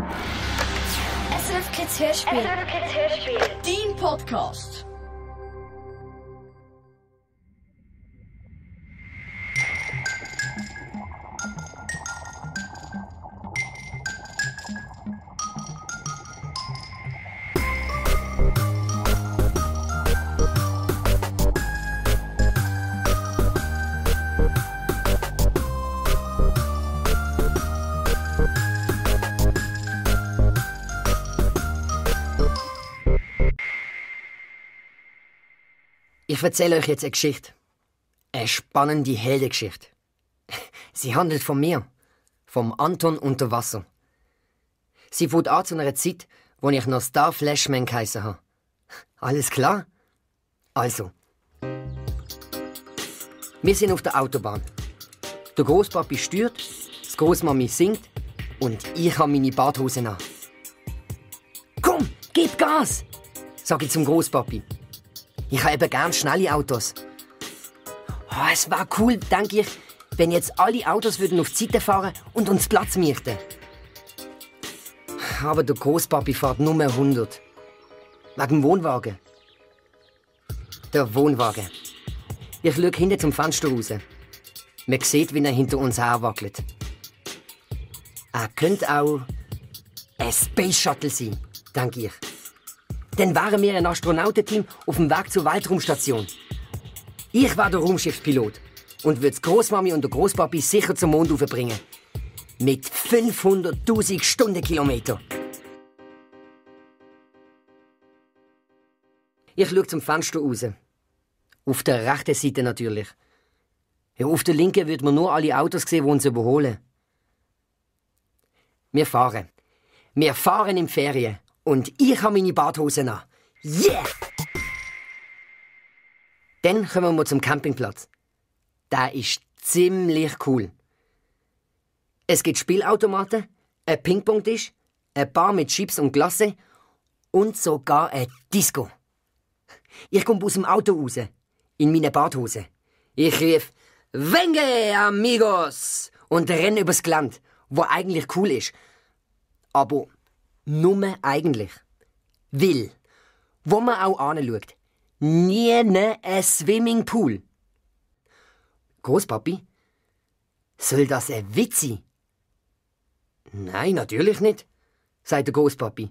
SRF Kids Hörspiel. SRF Kids Hörspiel. Dein Podcast. Ich erzähle euch jetzt eine Geschichte. Eine spannende Heldengeschichte. Sie handelt von mir. Vom Anton unter Wasser. Sie fängt an zu einer Zeit, wo ich noch Star Flashman geheissen habe. Alles klar? Also. Wir sind auf der Autobahn. Der Großpapi steuert, das Großmami singt und ich habe meine Badhose an. Komm, gib Gas! Sag ich zum Großpapi. Ich habe eben gern schnelle Autos. Oh, es wäre cool, denke ich, wenn jetzt alle Autos würden auf die Seite fahren und uns Platz mieten. Aber der Großpapi fährt nur 100. Wegen dem Wohnwagen. Der Wohnwagen. Ich schaue hinten zum Fenster raus. Man sieht, wie er hinter uns herwackelt. Er könnte auch ein Space Shuttle sein, denke ich. Dann wären wir ein Astronautenteam auf dem Weg zur Weltraumstation. Ich wäre der Raumschiffspilot und würde die Großmami und der Großpapi sicher zum Mond bringen. Mit 500.000 Stundenkilometer. Ich schaue zum Fenster raus. Auf der rechten Seite natürlich. Ja, auf der linken wird man nur alle Autos sehen, die uns überholen. Wir fahren. Wir fahren in Ferien. Und ich habe meine Badhose an. Yeah! Dann kommen wir zum Campingplatz. Der ist ziemlich cool. Es gibt Spielautomaten, ein Ping-Pong-Tisch, ein Bar mit Chips und Glasse und sogar ein Disco. Ich komme aus dem Auto raus, in meine Badhose. Ich rief «Venga, amigos!» und renne übers Gelände, wo eigentlich cool ist. Aber nur eigentlich. Weil, wo man auch anschaut, nie ein Swimmingpool. Großpapi, soll das ein Witz sein? Nein, natürlich nicht, sagt der Großpapi.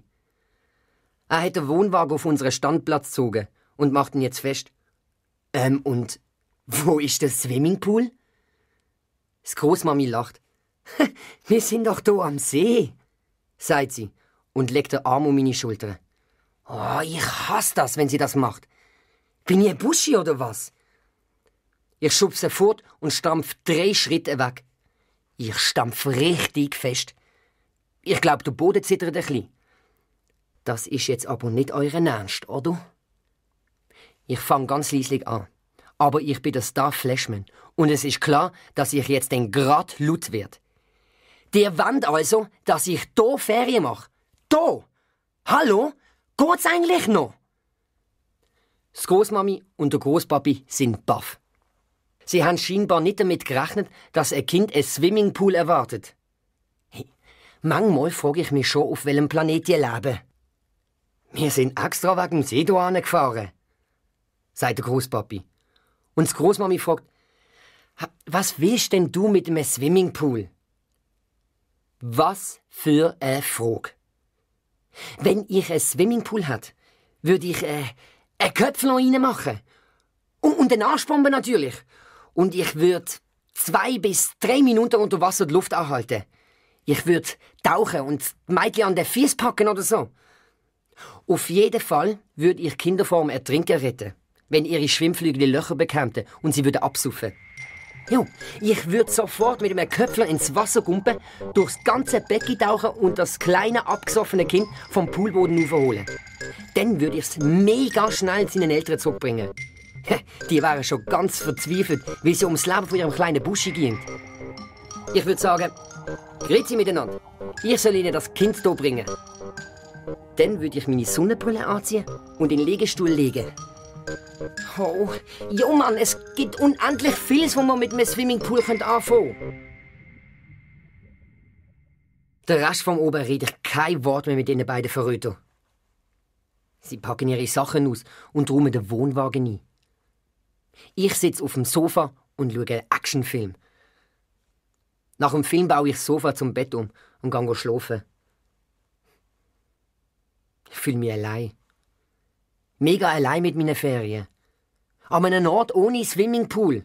Er hat den Wohnwagen auf unseren Standplatz gezogen und macht ihn jetzt fest. Und wo ist der Swimmingpool? Das Großmami lacht. Wir sind doch hier am See, sagt sie und legt den Arm um meine Schulter. Oh, ich hasse das, wenn sie das macht. Bin ich ein Buschi oder was? Ich schubse fort und stampf 3 Schritte weg. Ich stampf richtig fest. Ich glaube, der Boden zittert ein bisschen. Das ist jetzt aber nicht euren Ernst, oder? Ich fange ganz leislich an. Aber ich bin der Star Flashman. Und es ist klar, dass ich jetzt den grad laut werde. Der wollt also, dass ich hier Ferien mache. Da! Hallo? Geht's eigentlich noch? Das Großmami und der Großpapi sind baff. Sie haben scheinbar nicht damit gerechnet, dass ein Kind ein Swimmingpool erwartet. Hey, manchmal frage ich mich schon, auf welchem Planet die leben. Wir sind extra wegen dem See hierher gefahren, sagt der Großpapi. Und das Großmami fragt, was willst denn du mit einem Swimmingpool? Was für eine Frage. Wenn ich ein Swimmingpool hätte, würde ich ein Köpfchen reinmachen. Und eine Arschbombe natürlich. Und ich würde 2 bis 3 Minuten unter Wasser die Luft anhalten. Ich würde tauchen und die Mädchen an den Fies packen oder so. Auf jeden Fall würde ich Kinder vor dem Ertrinken retten, wenn ihre Schwimmflügel die Löcher bekämen und sie würden absaufen. Jo, ich würde sofort mit einem Köpfler ins Wasser gumpen, durchs ganze Becken tauchen und das kleine, abgesoffene Kind vom Poolboden aufholen. Dann würde ich es mega schnell seinen Eltern zurückbringen. Die wären schon ganz verzweifelt, weil sie ums Leben von ihrem kleinen Buschi ging. Ich würde sagen, grüezi miteinander. Ich soll ihnen das Kind hier bringen. Dann würde ich meine Sonnenbrille anziehen und in den Liegestuhl legen. Oh, ja Mann, es gibt unendlich vieles, wo man mit einem Swimmingpool anfangen könnte. Der Rest vom Oben rede ich kein Wort mehr mit den beiden Verrätern. Sie packen ihre Sachen aus und räumen den Wohnwagen ein. Ich sitze auf dem Sofa und schaue einen Actionfilm. Nach dem Film baue ich das Sofa zum Bett um und gehe schlafen. Ich fühle mich allein. Mega allein mit meinen Ferien. An einem Ort ohne Swimmingpool.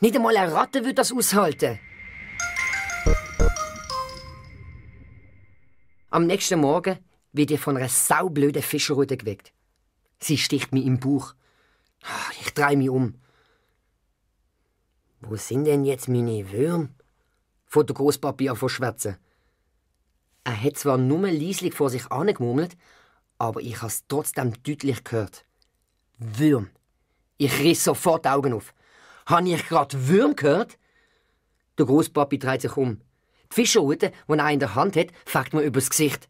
Nicht einmal eine Ratte wird das aushalten. Am nächsten Morgen werde ich von einer saublöden Fischerrute geweckt. Sie sticht mir im Bauch. Ich drehe mich um. Wo sind denn jetzt meine Würmer? Fängt der Grosspapi an zu schwätzen. Er hat zwar nur leislich vor sich angemurmelt, aber ich habe es trotzdem deutlich gehört. Würm. Ich riss sofort die Augen auf. Habe ich gerade Würm gehört? Der Grosspapi dreht sich um. Die Fischerrute, die er in der Hand hat, fängt mir übers Gesicht.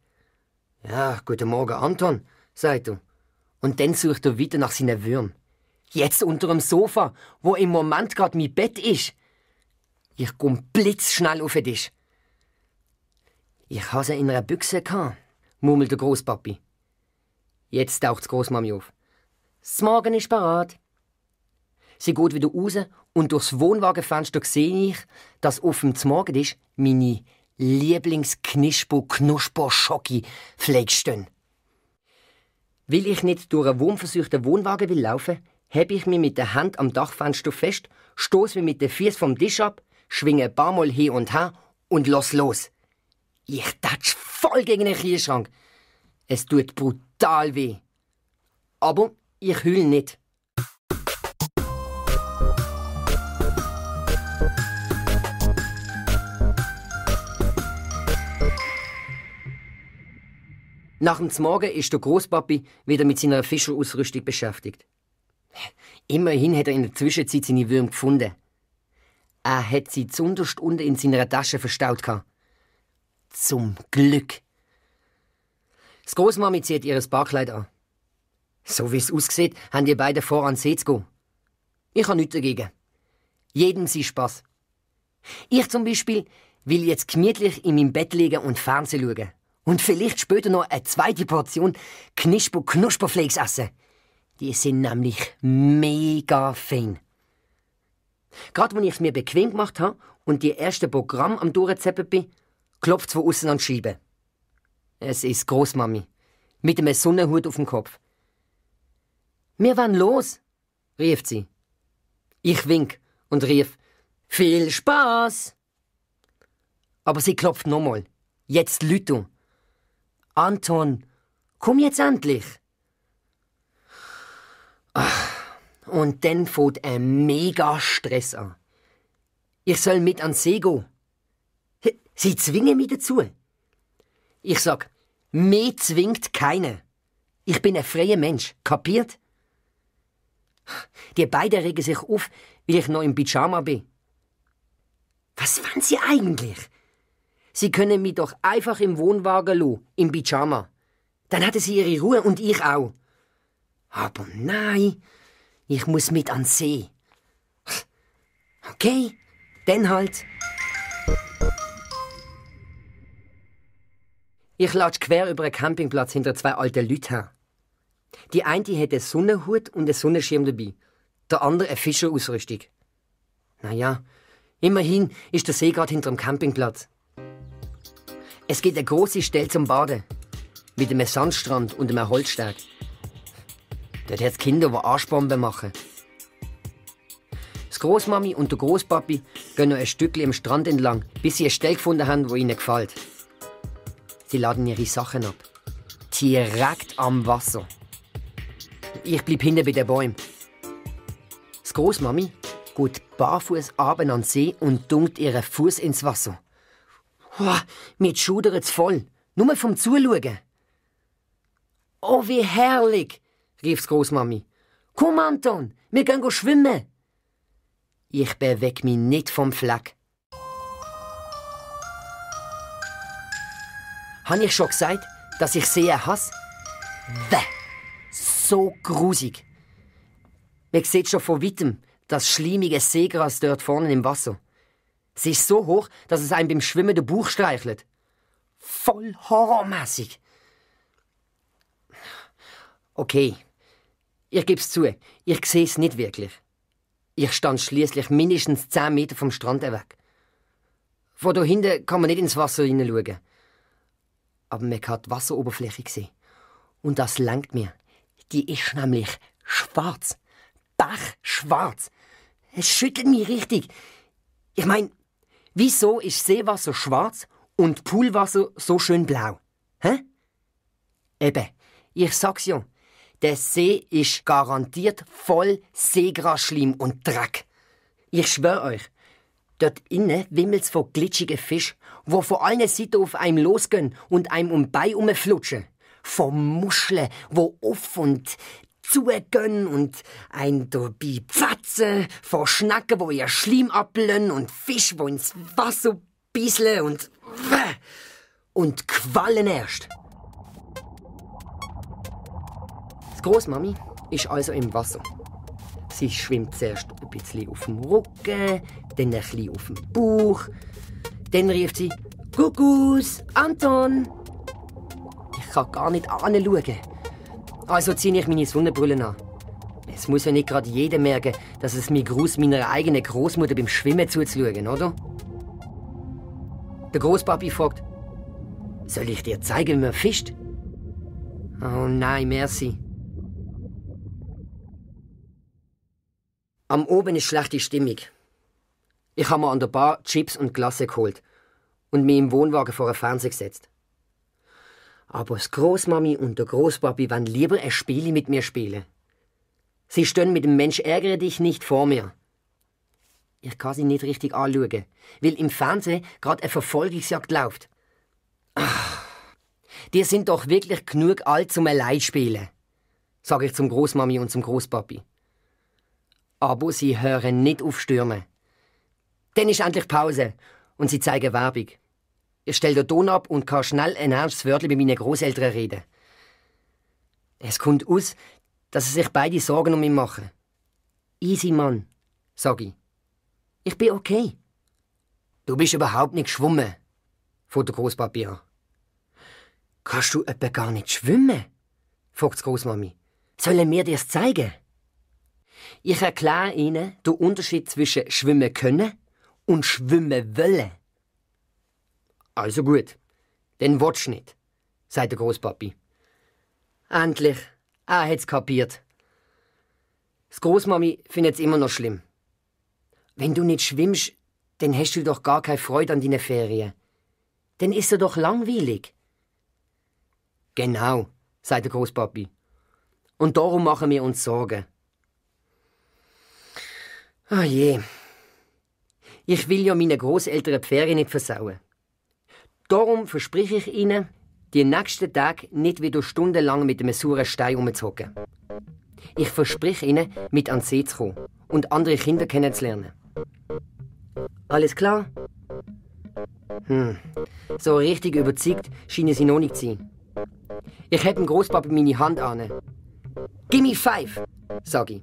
Ja, guten Morgen, Anton, sagt er. Und dann sucht er weiter nach seinen Würmern. Jetzt unter dem Sofa, wo im Moment gerade mein Bett ist. Ich komme blitzschnell auf den Tisch. Ich habe sie in einer Büchse gehabt, murmelt der Grosspapi. Jetzt taucht die Grossmami auf. Das Morgen ist parat. Sie geht wieder raus und durchs Wohnwagenfenster sehe ich, dass auf dem Morgentisch meine Lieblings-Knispo-Knusper-Schocki-Flakes. Weil ich nicht durch einen wurmversuchten Wohnwagen will laufen, habe ich mich mit der Hand am Dachfenster fest, stoße mich mit den Füßen vom Tisch ab, schwinge ein paar Mal hin und her und lass los. Ich tatsch voll gegen den Kühlschrank. Es tut brutal weh. Aber ich heule nicht. Nach dem Morgen ist der Grosspapi wieder mit seiner Fischerausrüstung beschäftigt. Immerhin hat er in der Zwischenzeit seine Würmer gefunden. Er hat sie zunderst unten in seiner Tasche verstaut. Zum Glück. Das Grossmami zieht ihr Barkleid an. So wie es aussieht, haben die beiden vor, an den See zu gehen. Ich habe nichts dagegen. Jedem sein Spass. Ich zum Beispiel will jetzt gemütlich in meinem Bett liegen und Fernsehen schauen. Und vielleicht später noch eine zweite Portion Knispo-Knusperflakes essen. Die sind nämlich mega fein. Gerade als ich es mir bequem gemacht habe und die ersten Programme am Durchzeppen bin, klopft es von außen an die Scheibe. Es ist Grossmami, mit einem Sonnenhut auf dem Kopf. »Wir wollen los«, rief sie. Ich wink und rief, »Viel Spaß!« Aber sie klopft nochmal. Jetzt Lüto. »Anton, komm jetzt endlich!« Und dann fängt ein mega Stress an. Ich soll mit an den See gehen. Sie zwingen mich dazu. Ich sag, mich zwingt keiner. Ich bin ein freier Mensch, kapiert? Die beiden regen sich auf, weil ich noch im Pyjama bin. Was wollen sie eigentlich? Sie können mich doch einfach im Wohnwagen lassen, im Pyjama. Dann hätten sie ihre Ruhe und ich auch. Aber nein, ich muss mit an den See. Okay, dann halt. Ich latsch quer über einen Campingplatz hinter zwei alten Leuten her. Die eine hat einen Sonnenhut und einen Sonnenschirm dabei, der andere eine Fischerausrüstung. Naja, immerhin ist der See gerade hinter dem Campingplatz. Es gibt eine grosse Stelle zum Baden, mit einem Sandstrand und einem Holzsteg. Dort hat es Kinder, die Arschbomben machen. Das Grossmami und der Grosspapi gehen noch ein Stückchen am Strand entlang, bis sie eine Stelle gefunden haben, die ihnen gefällt. Sie laden ihre Sachen ab. Direkt am Wasser. Ich bleib hinten bei den Bäumen. Das Grossmami geht barfuß runter an den See und dunkt ihren Fuß ins Wasser. Mit schudert's voll. Nur vom Zuschauen. Oh, wie herrlich, rief das Grossmami. Komm, Anton, wir gehen schwimmen. Ich bewege mich nicht vom Fleck. Habe ich schon gesagt, dass ich Seen hasse? Wäh! So grusig. Man sieht schon von weitem das schleimige Seegras dort vorne im Wasser. Sie ist so hoch, dass es einem beim Schwimmen den Bauch streichelt. Voll horrormäßig. Okay, ich gebe es zu, ich sehe es nicht wirklich. Ich stand schließlich mindestens 10 Meter vom Strand weg. Von da hinten kann man nicht ins Wasser hineinschauen. Aber man kann die Wasseroberfläche sehen. Und das langt mir. Die ist nämlich schwarz. Bachschwarz. Es schüttelt mich richtig. Ich meine, wieso ist Seewasser schwarz und Poolwasser so schön blau? Hä? Eben, ich sag's ja. Der See ist garantiert voll Seegrasschleim und Dreck. Ich schwör euch, dort innen wimmelt's von glitschigen Fischen, wo von allen Seiten auf einem losgehen und einem um Bein rumflutschen. Von Muscheln, wo auf und zugehen und ein dabei pfatzen, von Schnecken, wo ihr Schleim ablösen und Fisch, wo ins Wasser bisseln und Quallen erst. Die Großmami ist also im Wasser. Sie schwimmt zuerst ein bisschen auf dem Rücken, dann ein bisschen auf dem Bauch. Dann rief sie: «Kuckuck, Anton!» Ich kann gar nicht hinschauen. Also ziehe ich meine Sonnenbrille an. Es muss ja nicht gerade jeder merken, dass es mir gruß meiner eigenen Großmutter beim Schwimmen zuzuschauen, oder? Der Großpapi fragt: «Soll ich dir zeigen, wie man fischt?» «Oh nein, merci.» Am Oben ist schlechte Stimmung. Ich habe mir an der Bar Chips und Glasse geholt und mich im Wohnwagen vor den Fernseher gesetzt. Aber das Großmami und der Großpapi wollen lieber ein Spiel mit mir spielen. Sie stehen mit dem Mensch ärgere dich nicht vor mir. Ich kann sie nicht richtig anschauen, weil im Fernsehen gerade eine Verfolgungsjagd läuft. Ach, die sind doch wirklich genug alt zum allein spielen, sage ich zum Großmami und zum Großpapi. Aber sie hören nicht auf stürmen. Dann ist endlich Pause und sie zeigen Werbung. Ich stelle den Ton ab und kann schnell ein ernstes Wörtchen mit meinen Großeltern reden. Es kommt aus, dass sie sich beide Sorgen um mich machen. «Easy, Mann», sage ich. «Ich bin okay.» «Du bist überhaupt nicht geschwommen», fängt der Großpapi an. «Kannst du etwa gar nicht schwimmen?» fragt die Großmami. «Sollen wir dir das zeigen?» Ich erkläre Ihnen den Unterschied zwischen schwimmen können und schwimmen wollen. «Also gut, dann willst du nicht», sagt der Großpapi. Endlich, er hat's kapiert. Das Großmami findet es immer noch schlimm. «Wenn du nicht schwimmst, dann hast du doch gar keine Freude an deinen Ferien. Dann ist er doch langweilig.» «Genau», sagt der Großpapi. «Und darum machen wir uns Sorgen.» Oh je. Ich will ja meinen Großeltern die Ferien nicht versauen. Darum verspreche ich ihnen, die nächsten Tage nicht wieder stundenlang mit einem sauren Stein rumzuhocken. Ich verspreche ihnen, mit an den See zu kommen und andere Kinder kennenzulernen. Alles klar? So richtig überzeugt scheinen sie noch nicht zu sein. Ich heb dem Großpapi meine Hand an. «Gimme 5», sag ich.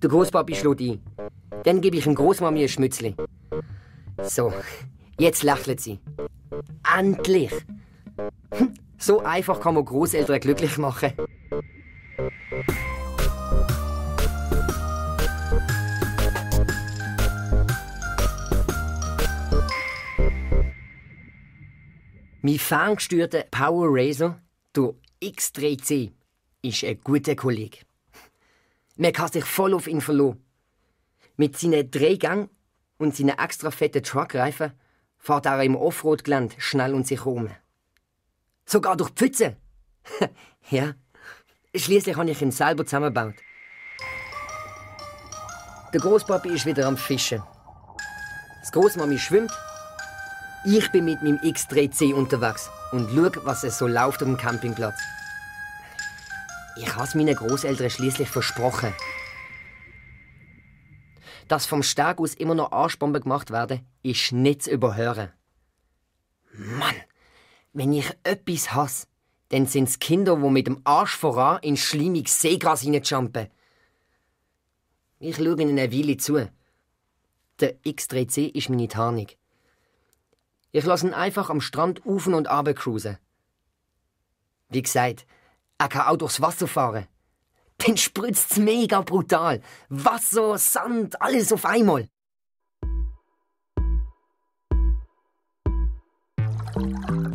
Der Großpapi schlägt ein. Dann gebe ich dem Großmami ein Schmützli. So, jetzt lächelt sie. Endlich! So einfach kann man Großeltern glücklich machen. Mein ferngesteuerter Power Racer, der X3C, ist ein guter Kollege. Man kann sich voll auf ihn verlassen. Mit seinen 3 Gängen und seinen extra fetten Truckreifen fährt er im Offroad-Gelände schnell und sicher um. Sogar durch die Pfütze. Ja, schliesslich habe ich ihn selber zusammengebaut. Der Großpapi ist wieder am Fischen. Das Großmami schwimmt. Ich bin mit meinem X3C unterwegs und schaue, was es so läuft auf dem Campingplatz. Ich habe es meinen Großeltern schließlich versprochen. Dass vom Steg aus immer noch Arschbomben gemacht werden, ist nicht zu überhören. Mann, wenn ich etwas hasse, dann sind es Kinder, die mit dem Arsch voran ins schleimiges Seegras hineinjumpen. Ich schaue ihnen eine Weile zu. Der X3C ist meine Tarnung. Ich lasse ihn einfach am Strand auf und runter cruisen. Wie gesagt, er kann auch durchs Wasser fahren. Dann spritzt es mega brutal. Wasser, Sand, alles auf einmal.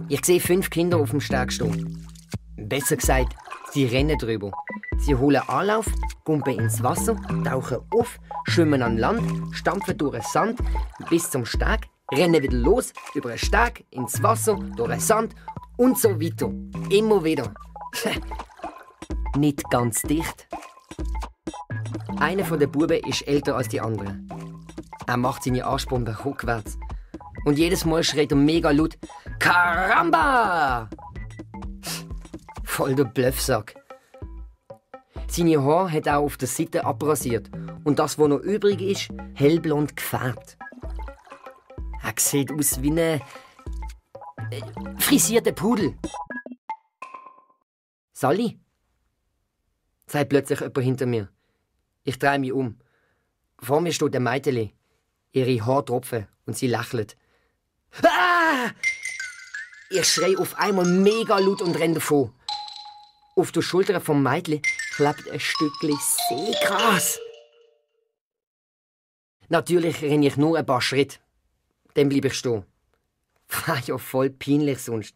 Ich sehe 5 Kinder auf dem Steg stehen. Besser gesagt, sie rennen drüber. Sie holen Anlauf, gumpen ins Wasser, tauchen auf, schwimmen an Land, stampfen durch den Sand bis zum Steg, rennen wieder los, über den Steg, ins Wasser, durch den Sand und so weiter. Immer wieder. Nicht ganz dicht. Einer der Buben ist älter als die anderen. Er macht seine Arschbombe rückwärts. Und jedes Mal schreit er mega laut: Caramba! Voll der Bluffsack. Seine Haare hat er auf der Seite abrasiert und das, was noch übrig ist, hellblond gefärbt. Er sieht aus wie ein frisierter Pudel. Sally? Sagt plötzlich jemand hinter mir. Ich drehe mich um. Vor mir steht ein Mädchen. Ihre Haare tropfen und sie lächelt. Ah! Ich schreie auf einmal mega laut und renne davon. Auf der Schulter vom Mädchen klebt ein Stückchen Seegras. Natürlich renne ich nur ein paar Schritte. Dann bleibe ich stehen. War ja voll peinlich sonst.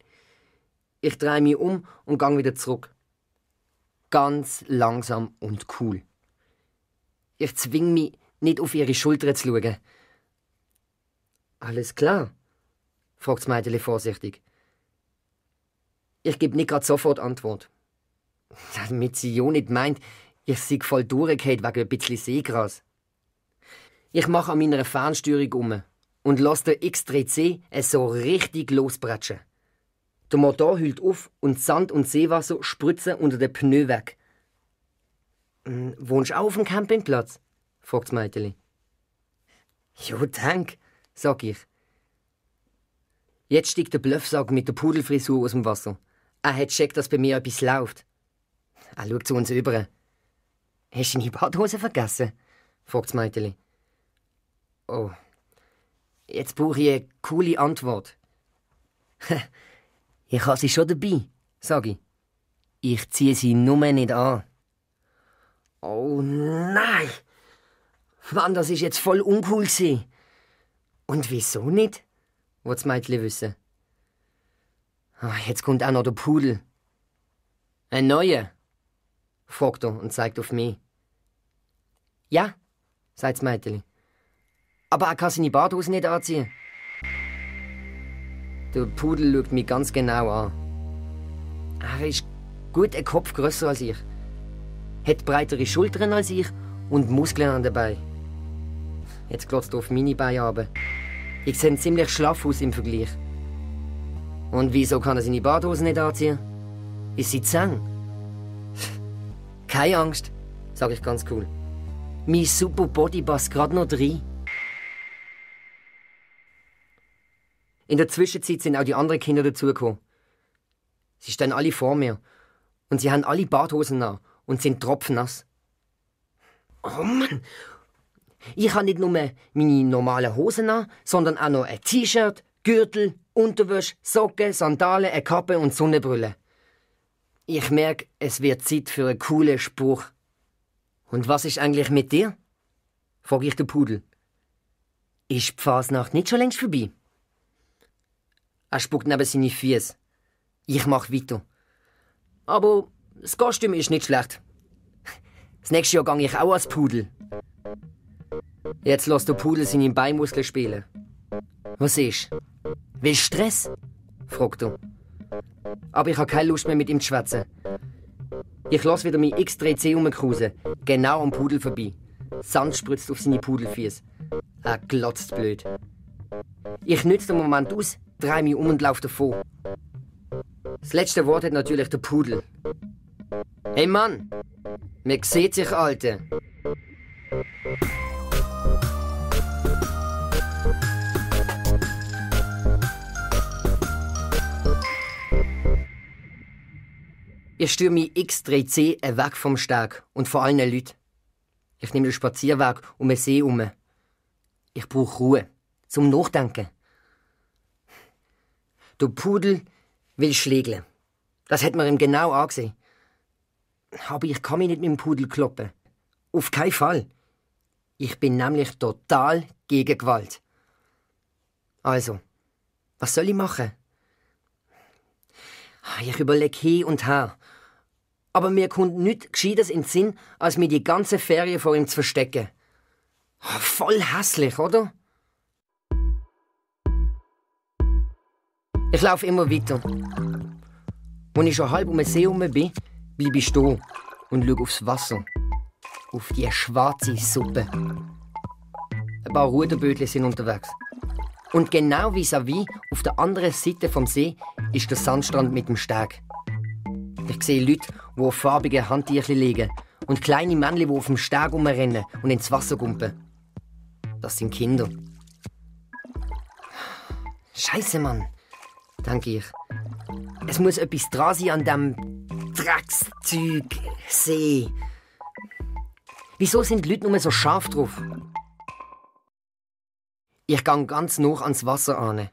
Ich drehe mich um und gehe wieder zurück. Ganz langsam und cool. Ich zwinge mich, nicht auf ihre Schulter zu schauen. «Alles klar?» fragt das Mädchen vorsichtig. Ich gebe nicht gerade sofort Antwort. Damit sie ja nicht meint, ich sei voll durchgefallen wegen ein bisschen Seegras. Ich mache an meiner Fernsteuerung um und lasse den X3C so richtig losbretschen. Der Motor hüllt auf und Sand und Seewasser spritzen unter den Pneu weg. «Wohnst du auch auf dem Campingplatz?» fragt das Mädchen. «Jo, danke», sag ich. Jetzt steigt der Bluffsack mit der Pudelfrisur aus dem Wasser. Er hat gecheckt, dass bei mir etwas läuft. Er schaut zu uns über. «Hast du deine Badhose vergessen?» fragt das Mädchen. «Oh, jetzt brauche ich eine coole Antwort.» «Ich habe sie schon dabei», sage ich. «Ich ziehe sie nur nicht an.» «Oh nein! Mann, das ist jetzt voll uncool gewesen.» «Und wieso nicht?» will das Mädchen wissen. Jetzt kommt auch noch der Pudel. «Ein neuer?» fragt er und zeigt auf mich. «Ja», sagt das Mädchen. «Aber er kann seine Badhose nicht anziehen.» Der Pudel schaut mich ganz genau an. Er ist gut einen Kopf grösser als ich, hat breitere Schultern als ich und Muskeln an den Beinen. Jetzt glotzt er auf meine Beine runter. Ich sehe ziemlich schlaff aus im Vergleich. Und wieso kann er seine Badhose nicht anziehen? Ist sie zu eng? Keine Angst, sage ich ganz cool. Mein super Body passt gerade noch rein. In der Zwischenzeit sind auch die anderen Kinder dazugekommen. Sie stehen alle vor mir und sie haben alle Badhosen an und sind tropfnass. Oh Mann! Ich habe nicht nur meine normalen Hosen an, sondern auch noch ein T-Shirt, Gürtel, Unterwäsche, Socken, Sandalen, eine Kappe und Sonnenbrille. Ich merke, es wird Zeit für einen coolen Spruch. «Und was ist eigentlich mit dir?» frage ich den Pudel. «Ist die Fasnacht nicht schon längst vorbei?» Er spuckt neben seine Füße. Ich mache weiter. «Aber das Kostüm ist nicht schlecht. Das nächste Jahr gehe ich auch als Pudel.» Jetzt lässt der Pudel seine Beinmuskeln spielen. «Was ist? Willst du Stress?» fragt er. Aber ich habe keine Lust mehr mit ihm zu schwätzen. Ich lasse wieder mein X3C rumcruisen, genau am Pudel vorbei. Sand spritzt auf seine Pudelfüße. Er glotzt blöd. Ich nütze den Moment aus, drehe mich um und laufe davon. Das letzte Wort hat natürlich der Pudel. «Hey Mann, mir sieht sich, Alte!» Ich stürme mein X3C weg vom Steg und vor allen Leuten. Ich nehme den Spazierweg um den See herum. Ich brauche Ruhe, zum Nachdenken. Der Pudel will schlägeln. Das hat man ihm genau angesehen. Aber ich kann mich nicht mit dem Pudel kloppen. Auf keinen Fall. Ich bin nämlich total gegen Gewalt. Also, was soll ich machen? Ich überlege hin und her. Aber mir kommt nichts Gescheites in den Sinn, als mir die ganze Ferien vor ihm zu verstecken. Voll hässlich, oder? Ich laufe immer weiter. Als ich schon halb um den See herum bin, bleibe ich stehen und schaue aufs Wasser. Auf die schwarze Suppe. Ein paar Ruderbötchen sind unterwegs. Und genau vis-à-vis, auf der anderen Seite vom See, ist der Sandstrand mit dem Steg. Ich sehe Leute, die auf farbige Handtücher liegen und kleine Männchen, die auf dem Steg rumrennen und ins Wasser gumpen. Das sind Kinder. Scheiße, Mann, denke ich. Es muss etwas dran sein an dem Dreckszeug See. Wieso sind die Leute nur so scharf drauf? Ich gehe ganz nah ans Wasser an.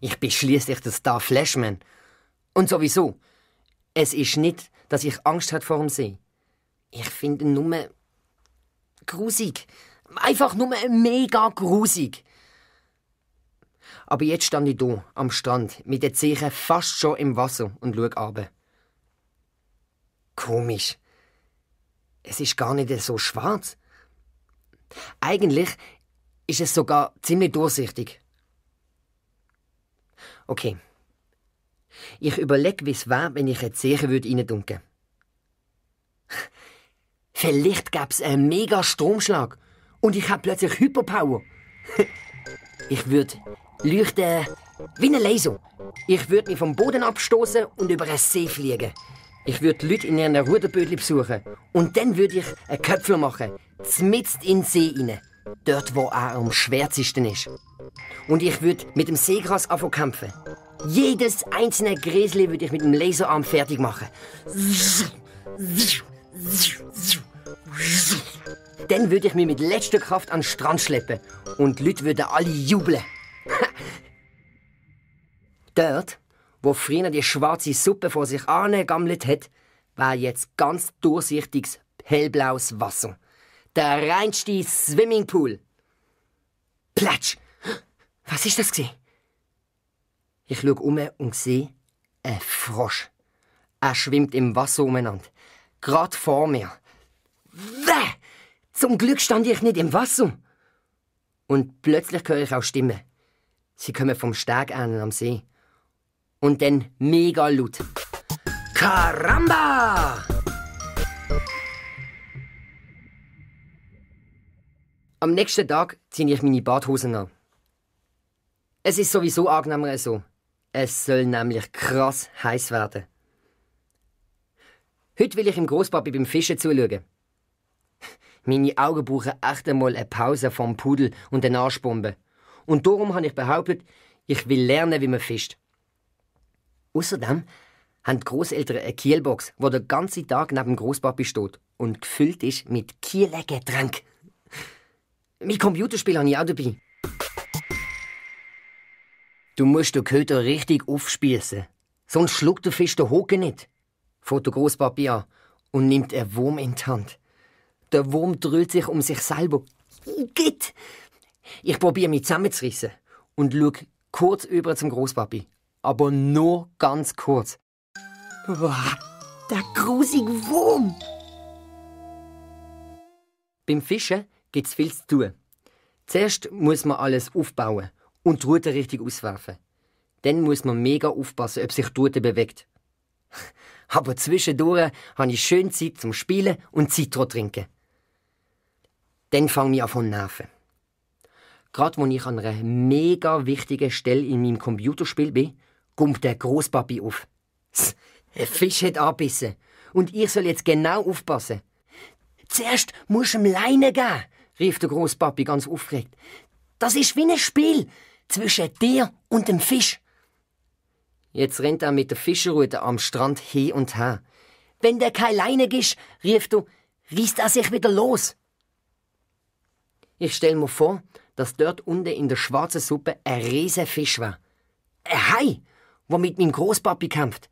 Ich bin schliesslich der Star Flashman. Und sowieso, es ist nicht, dass ich Angst habe vor dem See. Ich finde ihn nur grusig. Einfach nur mega grusig. Aber jetzt stand ich hier am Strand mit den Zehen fast schon im Wasser und schaue runter. Komisch. Es ist gar nicht so schwarz. Eigentlich ist es sogar ziemlich durchsichtig. Okay. Ich überlege, wie es wäre, wenn ich eine Zehe reindunken würde. Vielleicht gäbe es einen mega Stromschlag und ich habe plötzlich Hyperpower. Ich würde leuchten wie ein Laser. Ich würde mich vom Boden abstoßen und über einen See fliegen. Ich würde die Leute in ihren Ruderbötchen besuchen. Und dann würde ich einen Köpfler machen, mitten in den See rein. Dort, wo er am schwärzesten ist. Und ich würde mit dem Seegras anfangen kämpfen. Jedes einzelne Gräsli würde ich mit dem Laserarm fertig machen. Dann würde ich mich mit letzter Kraft an den Strand schleppen. Und die Leute würden alle jubeln. Dort, wo früher die schwarze Suppe vor sich angegammelt hat, war jetzt ganz durchsichtiges, hellblaues Wasser. Der reinste Swimmingpool. Platsch! Was ist das gewesen? Ich schaue um und sehe einen Frosch. Er schwimmt im Wasser umeinander. Gerade vor mir. Wäh! Zum Glück stand ich nicht im Wasser. Und plötzlich höre ich auch Stimmen. Sie kommen vom Steg am See. Und dann mega laut. Caramba! Am nächsten Tag ziehe ich meine Badhosen an. Es ist sowieso angenehmer so. Es soll nämlich krass heiß werden. Heute will ich im Grosspapi beim Fischen zuschauen. Meine Augen brauchen echt einmal eine Pause vom Pudel und den Arschbomben. Und darum habe ich behauptet, ich will lernen, wie man fischt. Außerdem haben die Grosseltern eine Kielbox, die den ganzen Tag neben dem Grosspapi steht und gefüllt ist mit Kielgetränk. Mein Computerspiel habe ich auch dabei. Du musst den Köder richtig aufspießen, sonst schluckt der Fisch den Haken nicht, fängt der Grosspapi an und nimmt einen Wurm in die Hand. Der Wurm drüllt sich um sich selber. Geht! Ich probiere mich zusammenzureissen und schaue kurz über zum Grosspapi. Aber nur ganz kurz. Boah, der grusige Wurm! Beim Fischen gibt's viel zu tun. Zuerst muss man alles aufbauen und die Rute richtig auswerfen. Dann muss man mega aufpassen, ob sich die Rute bewegt. Aber zwischendurch habe ich schön Zeit zum Spielen und Zitro trinken. Dann fange ich an zu nerven. Gerade als ich an einer mega wichtigen Stelle in meinem Computerspiel bin, kommt der Grosspapi auf. Ein Fisch hat angebissen und ich soll jetzt genau aufpassen. Zuerst musst du ihm Leine geben, rief der Grosspapi ganz aufgeregt. Das ist wie ein Spiel zwischen dir und dem Fisch. Jetzt rennt er mit der Fischerrute am Strand hin und her. Wenn der keine Leine gibt, rief du, reißt er sich wieder los. Ich stell mir vor, dass dort unten in der schwarzen Suppe ein riesiger Fisch war. Ein Hai, der mit meinem Großpapi kämpft.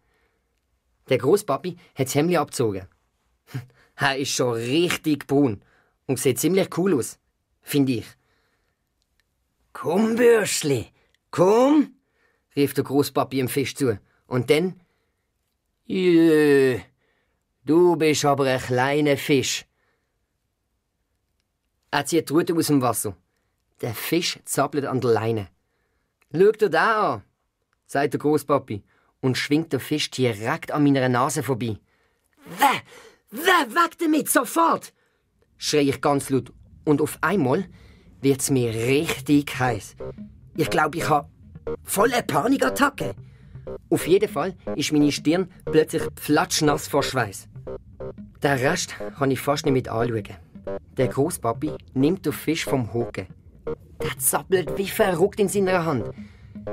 Der Großpapi hat das Hemd abgezogen. Er ist schon richtig braun und sieht ziemlich cool aus, finde ich. »Komm, Bürschli, komm«, rief der Großpapi dem Fisch zu. Und dann: »Jö, du bist aber ein kleiner Fisch.« Er zieht die Rute aus dem Wasser. Der Fisch zappelt an der Leine. »Schau dir den an«, sagt der Großpapi und schwingt den Fisch direkt an meiner Nase vorbei. Weg damit, sofort!« schrie ich ganz laut. Und auf einmal wird's mir richtig heiß. Ich glaube, ich habe volle Panikattacke. Auf jeden Fall ist meine Stirn plötzlich pflatschnass vor Schweiß. Den Rest kann ich fast nicht mit anschauen. Der Großpapi nimmt den Fisch vom Haken. Der zappelt wie verrückt in seiner Hand.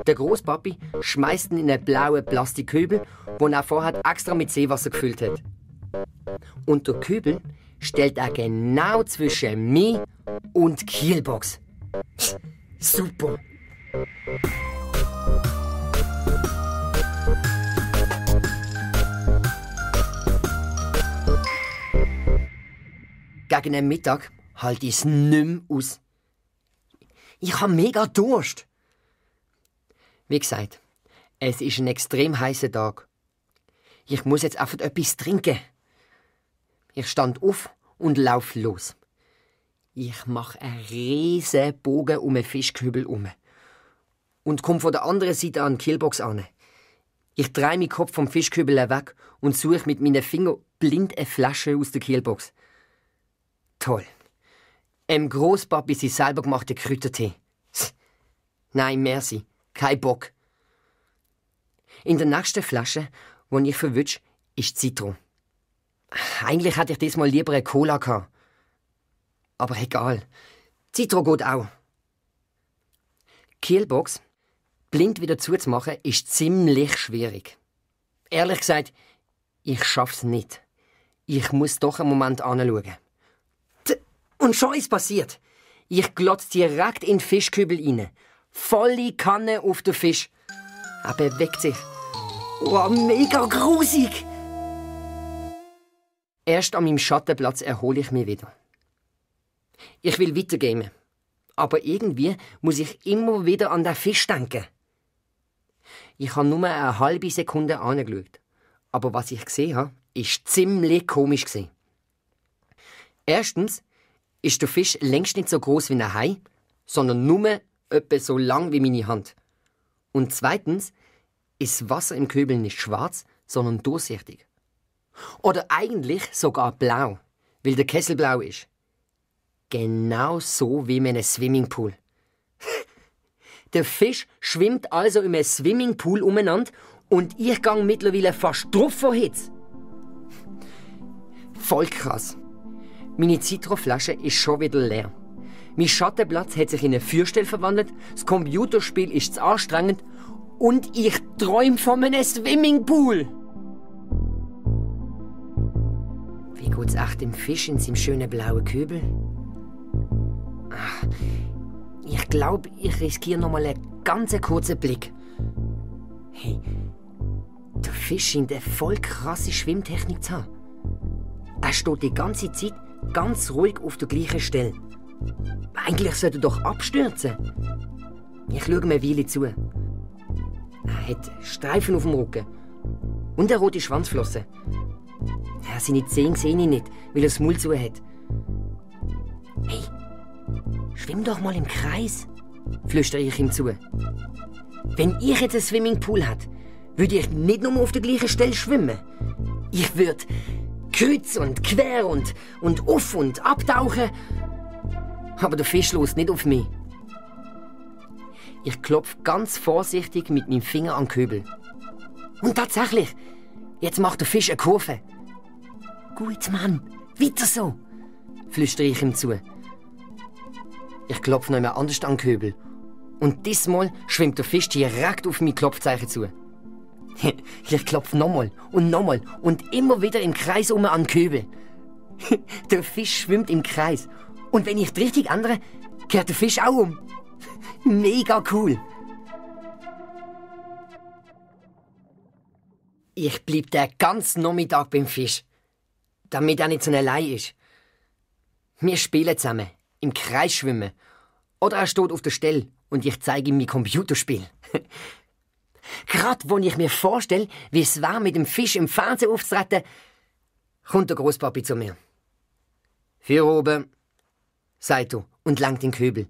Der Großpapi schmeißt ihn in einen blauen Plastikkübel, den er vorher extra mit Seewasser gefüllt hat. Und der Kübel stellt er genau zwischen mir und die Kielbox. Super! Gegen den Mittag halte ich es nicht mehr aus. Ich habe mega Durst. Wie gesagt, es ist ein extrem heißer Tag. Ich muss jetzt einfach etwas trinken. Ich stand auf und laufe los. Ich mache einen riesen Bogen um den Fischkübel herum und komme von der anderen Seite an die Kielbox an. Ich drehe meinen Kopf vom Fischkübel weg und suche mit meinen Fingern blind eine Flasche aus der Kielbox. Toll. Großpapi sein selber gemachter Kräutertee. Nein, merci. Kein Bock. In der nächsten Flasche, die ich verwünsche, ist Zitron. Eigentlich hätte ich diesmal lieber eine Cola gehabt. Aber egal. Zitron geht auch. Kielbox blind wieder zuzumachen, ist ziemlich schwierig. Ehrlich gesagt, ich schaff's nicht. Ich muss doch einen Moment anschauen. Und schon ist passiert. Ich glotze direkt in den Fischkübel rein. Volle Kanne auf den Fisch. Er bewegt sich. Oh, mega grusig! Erst an meinem Schattenplatz erhole ich mich wieder. Ich will weitergehen. Aber irgendwie muss ich immer wieder an den Fisch denken. Ich habe nur eine halbe Sekunde angeschaut. Aber was ich gesehen habe, ist ziemlich komisch. Erstens ist der Fisch längst nicht so groß wie ein Hai, sondern nur etwa so lang wie meine Hand. Und zweitens ist das Wasser im Kübel nicht schwarz, sondern durchsichtig. Oder eigentlich sogar blau, weil der Kessel blau ist. Genau so wie in einem Swimmingpool. Der Fisch schwimmt also in einem Swimmingpool umeinander und ich gang mittlerweile fast drauf vor Hitze. Voll krass. Meine Zitronflasche ist schon wieder leer. Mein Schattenplatz hat sich in eine Feuerstelle verwandelt, das Computerspiel ist zu anstrengend und ich träume von einem Swimmingpool. Wie geht's echt dem Fisch in seinem schönen blauen Kübel? Ich glaube, ich riskiere noch mal einen ganz kurzen Blick. Hey, der Fisch scheint eine voll krasse Schwimmtechnik zu haben. Er steht die ganze Zeit ganz ruhig auf der gleichen Stelle. Eigentlich sollte er doch abstürzen. Ich schaue mir eine Weile zu. Er hat Streifen auf dem Rücken und eine rote Schwanzflosse. Seine Zähne sehe ich nicht, weil er das Maul zu hat. Hey, schwimm doch mal im Kreis, flüstere ich ihm zu. Wenn ich jetzt einen Swimmingpool hätte, würde ich nicht nur auf der gleichen Stelle schwimmen. Ich würde kreuz und quer und auf und abtauchen. Aber der Fisch lässt nicht auf mich. Ich klopfe ganz vorsichtig mit meinem Finger an den Kübel. Und tatsächlich, jetzt macht der Fisch eine Kurve. Gut, Mann, weiter so, flüstere ich ihm zu. Ich klopfe noch einmal anders an den Kübel. Und diesmal schwimmt der Fisch direkt auf mein Klopfzeichen zu. Ich klopfe nochmal und immer wieder im Kreis an den Kübel. Der Fisch schwimmt im Kreis. Und wenn ich die Richtung ändere, Kehrt der Fisch auch um? Mega cool. Ich bleib den ganzen Nachmittag beim Fisch, damit er nicht so allein ist. Wir spielen zusammen, im Kreis schwimmen. Oder er steht auf der Stelle und ich zeige ihm mein Computerspiel. Gerade wenn ich mir vorstelle, wie es war, mit dem Fisch im Fernsehen aufzutreten, kommt der Großpapi zu mir. «Für oben», sagt er und langt den Köbel.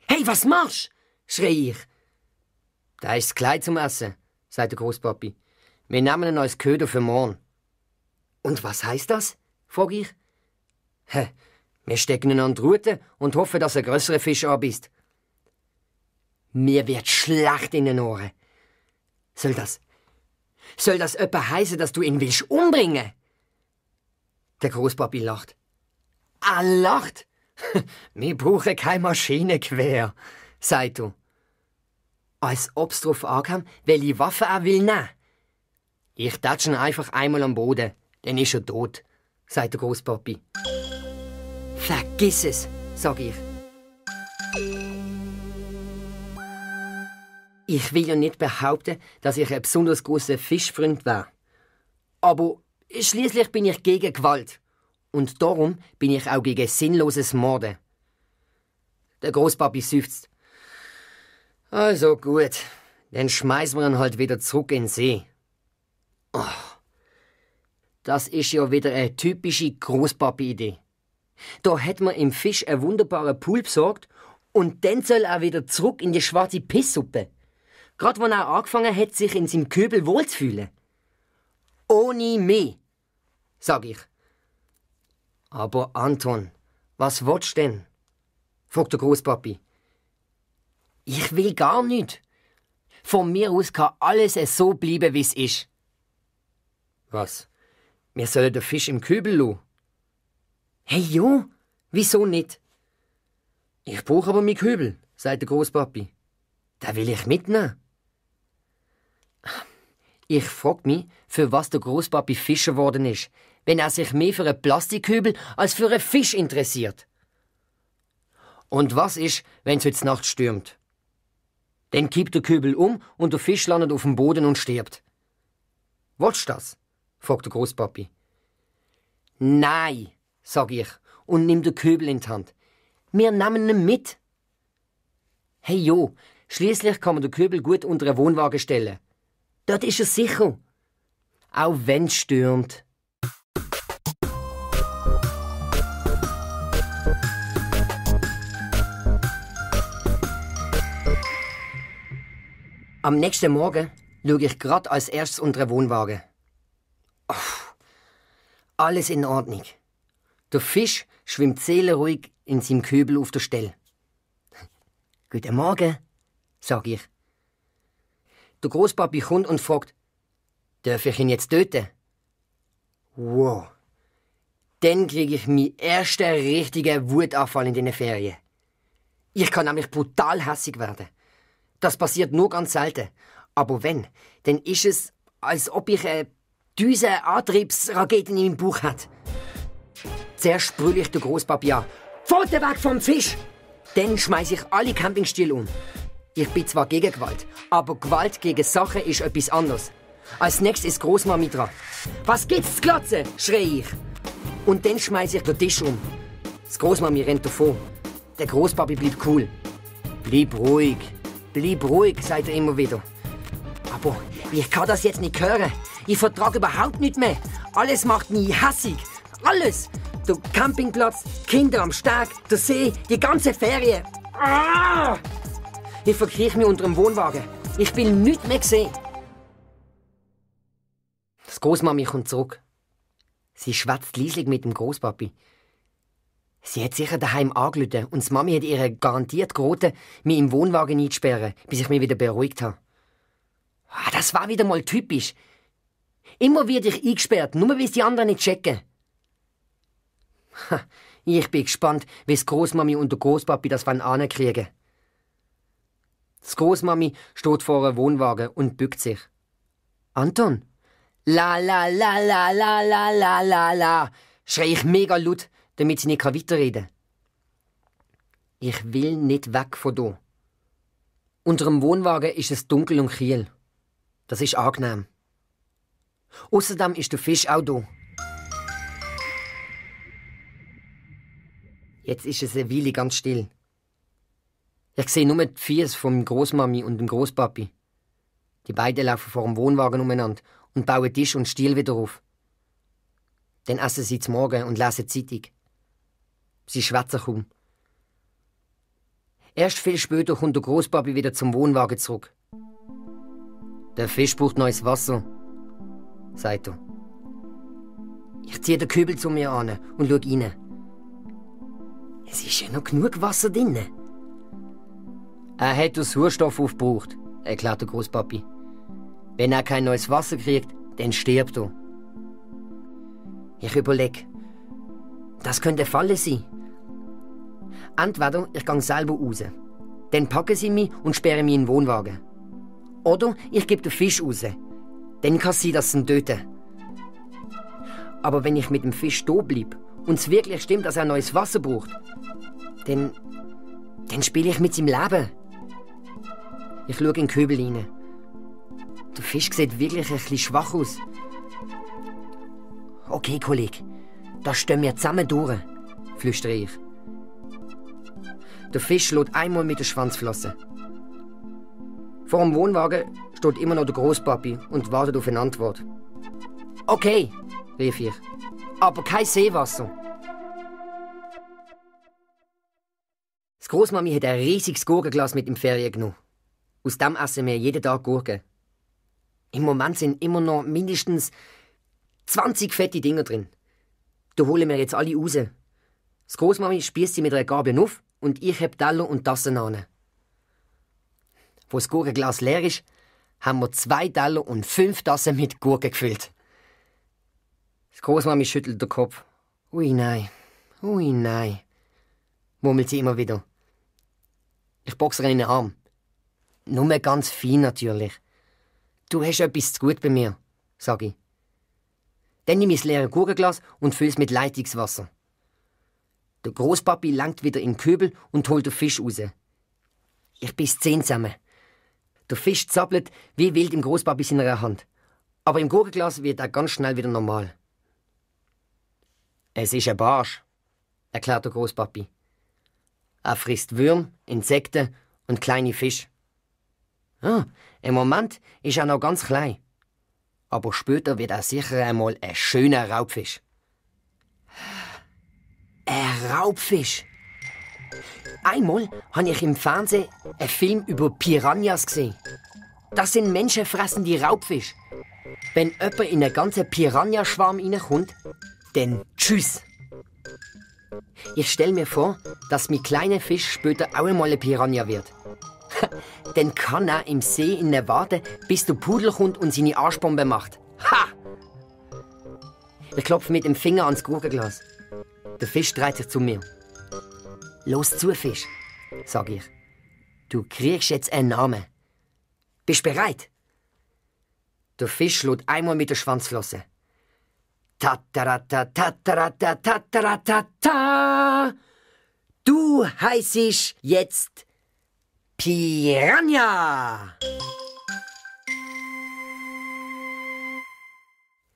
«Hey, was machst?» schrei ich. «Da ist das Kleid zum Essen», sagt der Großpapi. «Wir nehmen ein neues Köder für morgen.» «Und was heißt das?» frage ich. Wir stecken ihn an die Rute und hoffen, dass er größere Fisch anbisst. Mir wird schlecht in den Ohren. Soll das etwa heißen, dass du ihn willst umbringen? Der Großpapi lacht. Er lacht? Wir brauchen keine Maschinengewehr, sagt er. Als ob's drauf ankam, welche Waffe er will nehmen. Ich tätsch ihn einfach einmal am Boden, dann ist er tot, sagt der Großpapi. Vergiss es, sag ich. Ich will ja nicht behaupten, dass ich ein besonders großer Fischfreund war. Aber schließlich bin ich gegen Gewalt. Und darum bin ich auch gegen sinnloses Morden. Der Großpapi seufzt. Also gut, dann schmeißen wir ihn halt wieder zurück in den See. Oh, das ist ja wieder eine typische Großpapi-Idee. Da hat man im Fisch einen wunderbaren Pool besorgt und dann soll er wieder zurück in die schwarze Pisssuppe. Gerade wenn er angefangen hat, sich in seinem Köbel wohlzufühlen. Ohne mich, sag ich. Aber Anton, was willst du denn? Fragt der Großpapi. Ich will gar nicht. Von mir aus kann alles so bleiben, wie es ist. Was? Wir sollen den Fisch im Köbel lassen? Hey jo, wieso nicht? Ich brauche aber meinen Köbel, sagt der Großpapi. Den will ich mitnehmen. Ich frag mich, für was der Großpapi Fischer geworden ist, wenn er sich mehr für einen Plastikköbel als für einen Fisch interessiert. Und was ist, wenn es heute Nacht stürmt? Dann kippt der Köbel um und der Fisch landet auf dem Boden und stirbt. Willst du das? fragt der Großpapi. Nein, sag ich und nimm den Köbel in die Hand. Wir nehmen ihn mit. Hey jo, schließlich kann man den Köbel gut unter einen Wohnwagen stellen. Dort ist er sicher. Auch wenn es stürmt. Am nächsten Morgen schaue ich gerade als erstes unter den Wohnwagen. Oh, alles in Ordnung. Der Fisch schwimmt seelenruhig in seinem Köbel auf der Stelle. Guten Morgen, sag ich. Der Großpapi kommt und fragt, darf ich ihn jetzt töten? Wow. Dann kriege ich meinen ersten richtigen Wutanfall in den Ferien. Ich kann nämlich brutal hässig werden. Das passiert nur ganz selten. Aber wenn, dann ist es, als ob ich eine Düsenantriebsrakete in meinem Bauch hätte. Zuerst brülle ich den Großpapi an. Pfoten weg vom Fisch! Dann schmeiße ich alle Campingstühle um. Ich bin zwar gegen Gewalt, aber Gewalt gegen Sachen ist etwas anderes. Als nächstes ist Großmami dran. Was gibt's zu glotzen? Schreie ich. Und dann schmeiße ich den Tisch um. Das Großmami rennt davon. Der Großpapi bleibt cool. Bleib ruhig, sagt er immer wieder. Aber ich kann das jetzt nicht hören. Ich vertrage überhaupt nicht mehr. Alles macht mich hässig. Alles. Der Campingplatz, Kinder am Steg, der See, die ganze Ferien. Ah! Ich verkrieche mich unter dem Wohnwagen. Ich will nichts mehr sehen. Das Großmami kommt zurück. Sie schwätzt leislich mit dem Großpapi. Sie hat sicher daheim angerufen und die Mami hat ihr garantiert geraten, mich im Wohnwagen einzusperren, bis ich mich wieder beruhigt habe. Das war wieder mal typisch. Immer werde ich eingesperrt, nur weil es die anderen nicht checken. Ich bin gespannt, wie das Großmami und der Großpapi das ankriegen. Das Großmami steht vor einem Wohnwagen und bückt sich. Anton? La la la la la la la la la, schrei ich mega laut, damit sie nicht weiterreden kann. Ich will nicht weg von hier. Unter dem Wohnwagen ist es dunkel und kühl. Das ist angenehm. Außerdem ist der Fisch auch da. Jetzt ist es eine Weile ganz still. Ich sehe nur die Füße von Großmami und dem Großpapi. Die beiden laufen vor dem Wohnwagen umeinander und bauen Tisch und Stiel wieder auf. Dann essen sie zum Morgen und lesen Zeitung. Sie schwätzen kaum. Erst viel später kommt der Großpapi wieder zum Wohnwagen zurück. Der Fisch braucht neues Wasser, sagt er. Ich ziehe den Kübel zu mir an und schaue rein. Es ist ja noch genug Wasser drin. Er hat den Sauerstoff aufgebraucht, erklärt der Großpapi. Wenn er kein neues Wasser kriegt, dann stirbt er. Ich überlege, das könnte Falle sein. Entweder ich gehe selber raus, dann packen sie mich und sperren mich in den Wohnwagen. Oder ich gebe den Fisch raus, dann kann es sein, dass sie ihn töten. Aber wenn ich mit dem Fisch da bleibe und es wirklich stimmt, dass er neues Wasser braucht, dann spiele ich mit seinem Leben. Ich schaue in den Kübel rein. Der Fisch sieht wirklich ein bisschen schwach aus. Okay, Kollege, da stehen wir zusammen durch, flüstere ich. Der Fisch schlägt einmal mit der Schwanzflosse. Vor dem Wohnwagen steht immer noch der Großpapi und wartet auf eine Antwort. Okay, rief ich, aber kein Seewasser. Das Großmami hat ein riesiges Gurkenglas mit im Ferien genommen. Aus dem essen wir jeden Tag Gurken. Im Moment sind immer noch mindestens 20 fette Dinger drin. Da holen wir jetzt alle raus. Das Großmami spießt sie mit einer Gabel auf und ich heb Teller und Tassen an. Wo das Gurkenglas leer ist, haben wir 2 Teller und 5 Tassen mit Gurken gefüllt. Das Großmami schüttelt den Kopf. Ui nein, murmelt sie immer wieder. Ich boxe ihr in den Arm. Nur ganz fein natürlich. Du hast etwas zu gut bei mir, sage ich. Dann nehme ich das leere Gurkenglas und fülle es mit Leitungswasser. Der Großpapi langt wieder in den Kübel und holt den Fisch raus. Ich beiß 10 zusammen. Der Fisch zappelt wie wild im Großpapi seiner Hand. Aber im Gurkenglas wird er ganz schnell wieder normal. Es ist ein Barsch, erklärt der Großpapi. Er frisst Würmer, Insekten und kleine Fische. Im Moment ist er noch ganz klein. Aber später wird er sicher einmal ein schöner Raubfisch. Ein Raubfisch? Einmal habe ich im Fernsehen einen Film über Piranhas gesehen. Das sind menschenfressende Raubfische. Wenn jemand in einen ganzen Piranha-Schwarm reinkommt, dann tschüss. Ich stelle mir vor, dass mein kleiner Fisch später auch einmal ein Piranha wird. Dann kann er im See warten, bis der Pudel kommt und seine Arschbombe macht. Ha! Ich klopfe mit dem Finger ans Gurkenglas. Der Fisch dreht sich zu mir. Los zu, Fisch, sage ich. Du kriegst jetzt einen Namen. Bist bereit? Der Fisch schlägt einmal mit der Schwanzflosse. Ta-ta-ra-ta, ta-ta-ra-ta, ta-ta-ra-ta-ta. Du heißest jetzt Piranha!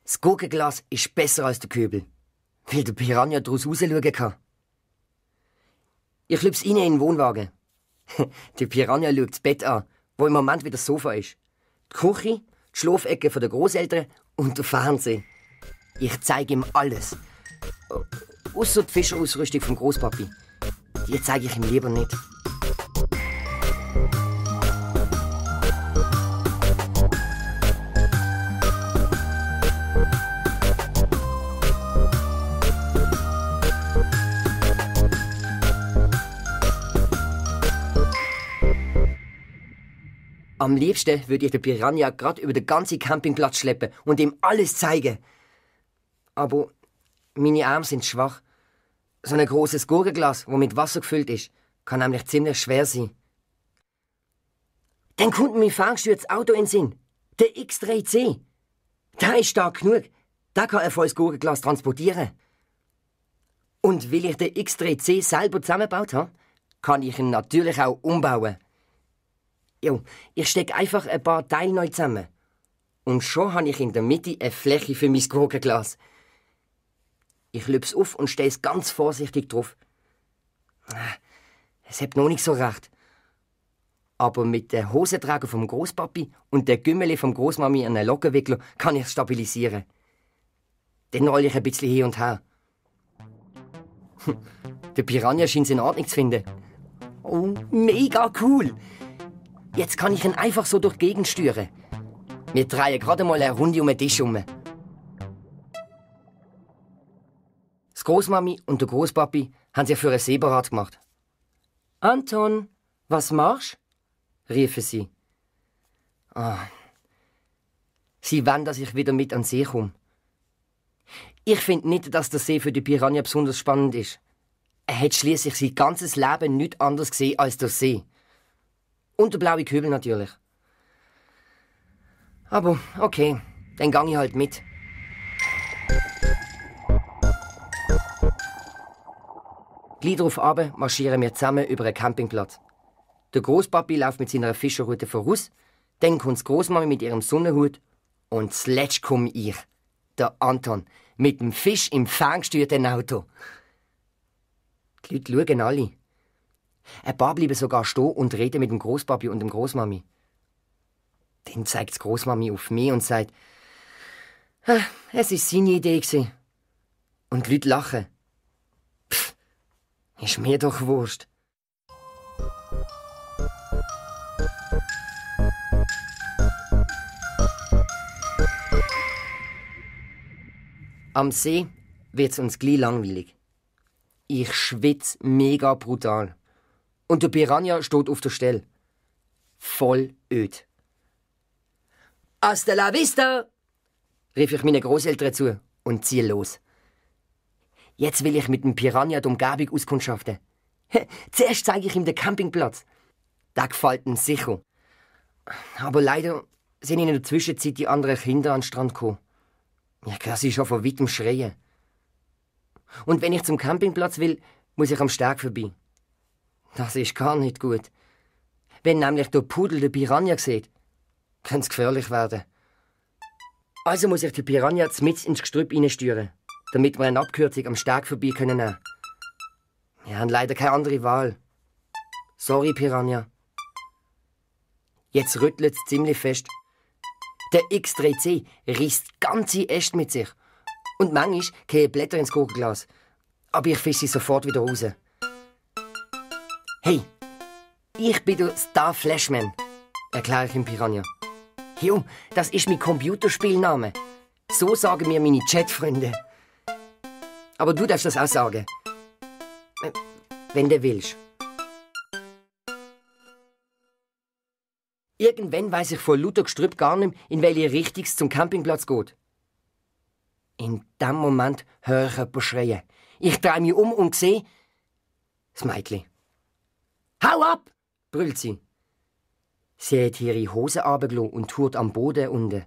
Das Gurkenglas ist besser als der Kübel, weil der Piranha daraus rausschauen kann. Ich schlüpfe rein in den Wohnwagen. Die Piranha schaut das Bett an, wo im Moment wieder das Sofa ist. Die Küche, die Schlafecke der Großeltern und der Fernseher. Ich zeige ihm alles. Ausser die Fischerausrüstung vom Großpapi. Die zeige ich ihm lieber nicht. Am liebsten würde ich den Piranha gerade über den ganzen Campingplatz schleppen und ihm alles zeigen. Aber meine Arme sind schwach. So ein grosses Gurkenglas, das mit Wasser gefüllt ist, kann nämlich ziemlich schwer sein. Dann kommt mir das Auto in den Sinn. Der X3C. Der ist stark genug. Der kann ein volles Gurkenglas transportieren. Und weil ich den X3C selber zusammengebaut habe, kann ich ihn natürlich auch umbauen. Jo, ich stecke einfach ein paar Teile neu zusammen. Und schon habe ich in der Mitte eine Fläche für mein Gurkenglas. Ich löse es auf und stelle es ganz vorsichtig drauf. Es hat noch nicht so recht. Aber mit der Hosenträger vom Großpapi und der Gümmeli vom Großmami an einen Lockenwickler kann ich es stabilisieren. Dann rolle ich ein bisschen hin und her. Der Piranha scheint es in Ordnung zu finden. Oh, mega cool! Jetzt kann ich ihn einfach so durch die Gegend steuern. Wir drehen gerade mal eine Runde um den Tisch herum. Das Großmami und der Großpapi haben sich für ein Seeparat gemacht. «Anton, was machst du?» riefen sie. Sie wollen, dass ich wieder mit an den See komme. Ich finde nicht, dass der See für die Piranha besonders spannend ist. Er hat schließlich sein ganzes Leben nichts anderes gesehen als der See. Und der blaue Kübel natürlich. Aber okay, dann gang ich halt mit. Gleich darauf runter marschieren wir zusammen über einen Campingplatz. Der Großpapi läuft mit seiner Fischerrute voraus, dann kommt die Großmami mit ihrem Sonnenhut und zuletzt komme ich, der Anton, mit dem Fisch im ferngesteuerten Auto. Die Leute schauen alle. Ein paar bleiben sogar stehen und reden mit dem Großpapi und dem Großmami. Dann zeigt die Großmami auf mich und sagt, es war seine Idee gewesen. Und die Leute lachen. Pff, ist mir doch wurscht. Am See wird's uns gleich langweilig. Ich schwitze mega brutal. Und der Piranha steht auf der Stelle. Voll öd. «Hasta la vista!» rief ich meinen Großeltern zu und ziehe los. Jetzt will ich mit dem Piranha die Umgebung auskundschaften. Zuerst zeige ich ihm den Campingplatz. Der gefällt ihm sicher. Aber leider sind in der Zwischenzeit die anderen Kinder an den Strand gekommen. Ich höre sie schon von weitem schreien. Und wenn ich zum Campingplatz will, muss ich am Steg vorbei. Das ist gar nicht gut. Wenn nämlich der Pudel den Piranha sieht, kann es gefährlich werden. Also muss ich die Piranha mitten ins Gestrüpp reinsteuern, damit wir eine Abkürzung am Steg vorbei können nehmen. Wir haben leider keine andere Wahl. Sorry, Piranha. Jetzt rüttelt es ziemlich fest. Der X3C reißt ganze Äste mit sich. Und manchmal fallen Blätter ins Gurkenglas. Aber ich fische sie sofort wieder raus. Hey, ich bin der Star Flashman, erkläre ich dem Piranha. Jo, das ist mein Computerspielname. So sagen mir meine Chatfreunde. Aber du darfst das auch sagen. Wenn du willst. Irgendwann weiss ich vor lauter Gestrüpp gar nicht mehr, in welche Richtung es zum Campingplatz geht. In dem Moment höre ich jemanden schreien. Ich drehe mich um und sehe das Mädchen. «Hau ab!» brüllt sie. Sie hat ihre Hose runtergelassen und tut am Boden unten.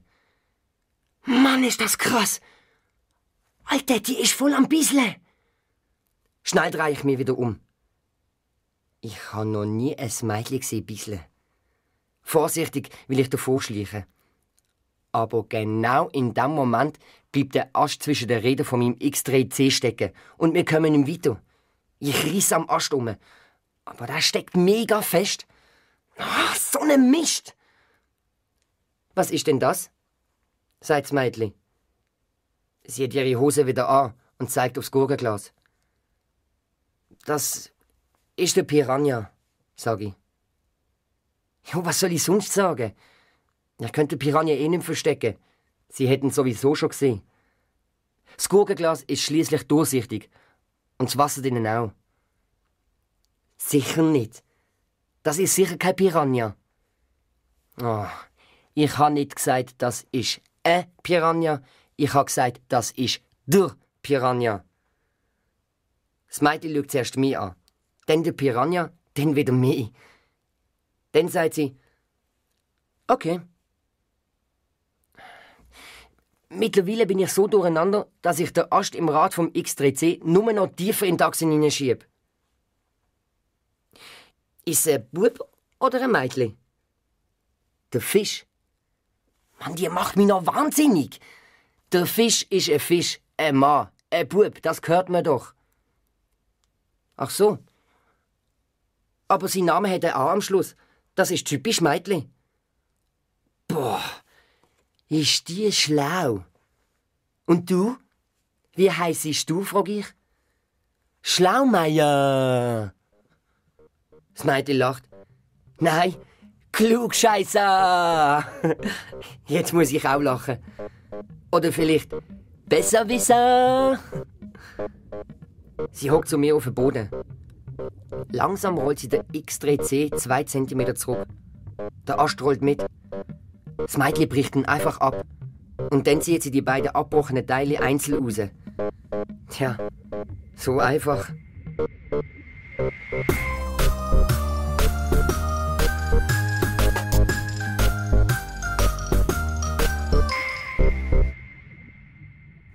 «Mann, ist das krass! Alter, die ist voll am Bisseln!» Schnell drehe ich mich wieder um. Ich habe noch nie ein Mädchen gesehen bisseln. Vorsichtig will ich davor schleichen. Aber genau in dem Moment bleibt der Ast zwischen den Rädern von meinem X3C stecken und wir kommen nicht weiter. Ich reisse am Ast um. Aber der steckt mega fest. Oh, so ein Mist! Was ist denn das? Sagt das Mädchen. Sie hat ihre Hose wieder an und zeigt aufs Gurkenglas. Das ist der Piranha, sage ich. Ja, was soll ich sonst sagen? Ich könnte Piranha eh nicht verstecken. Sie hätten sowieso schon gesehen. Das Gurkenglas ist schließlich durchsichtig. Und das Wasser drinnen auch. Sicher nicht. Das ist sicher kein Piranha. Oh, ich habe nicht gesagt, das ist ein Piranha. Ich habe gesagt, das ist der Piranha. Das Mädchen schaut zuerst mich an. Dann der Piranha, dann wieder mich. Dann sagt sie, okay. Mittlerweile bin ich so durcheinander, dass ich den Ast im Rad vom X3C nur noch tiefer in die Achse hineinschiebe. Ist es ein Bub oder ein Mädchen? Der Fisch? Mann, die macht mich noch wahnsinnig. Der Fisch ist ein Fisch, ein Mann, ein Bub, das hört man doch. Ach so. Aber sein Name hat ein A am Schluss. Das ist typisch Mädchen. Boah, ist die schlau. Und du? Wie heissest du, frage ich. Schlaumeier. Das Mädchen lacht. Nein, Klugscheisser. Jetzt muss ich auch lachen. Oder vielleicht Besserwisser. Sie hockt zu mir auf den Boden. Langsam rollt sie den X-3C 2 cm zurück. Der Ast rollt mit. Das Mädchen bricht ihn einfach ab. Und dann zieht sie die beiden abgebrochenen Teile einzeln raus. Tja, so einfach.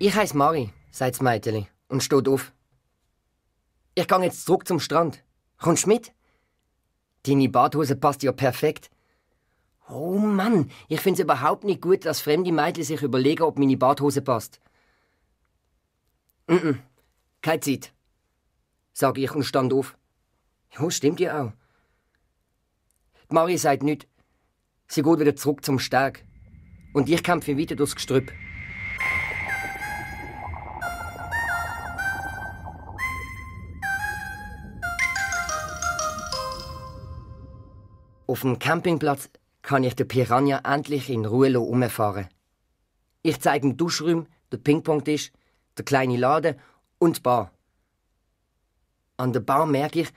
Ich heiss Mari, sagt das Mädchen und steht auf. Ich gehe jetzt zurück zum Strand. Kommst du mit? Deine Badhose passt ja perfekt. Oh Mann, ich find's überhaupt nicht gut, dass fremde Mädchen sich überlegen, ob meine Badhose passt. Keine Zeit, sage ich und stand auf. Ja, stimmt ja auch. Die Mari sagt nichts. Sie geht wieder zurück zum Steg. Und ich kämpfe weiter durchs Gestrüpp. Auf dem Campingplatz kann ich den Piranha endlich in Ruhe umfahren. Ich zeige den Duschraum, den Ping-Pong-Tisch, den kleinen Laden und die Bar. An der Bar merke ich,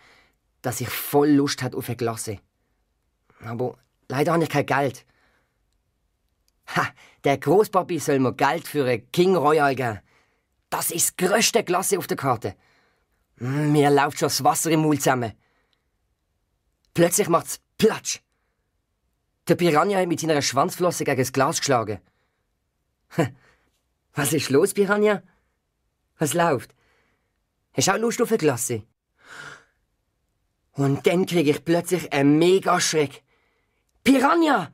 dass ich voll Lust habe auf eine Glasse. Aber leider habe ich kein Geld. Ha, der Großpapi soll mir Geld für ein King Royal geben. Das ist die grösste Glasse auf der Karte. Mir läuft schon das Wasser im Mund zusammen. Plötzlich macht's Platsch! Der Piranha hat mit seiner Schwanzflosse gegen das Glas geschlagen. Was ist los, Piranha? Was läuft? Hast du auch Lust auf eine Glasse? Und dann kriege ich plötzlich einen Mega-Schreck. Piranha!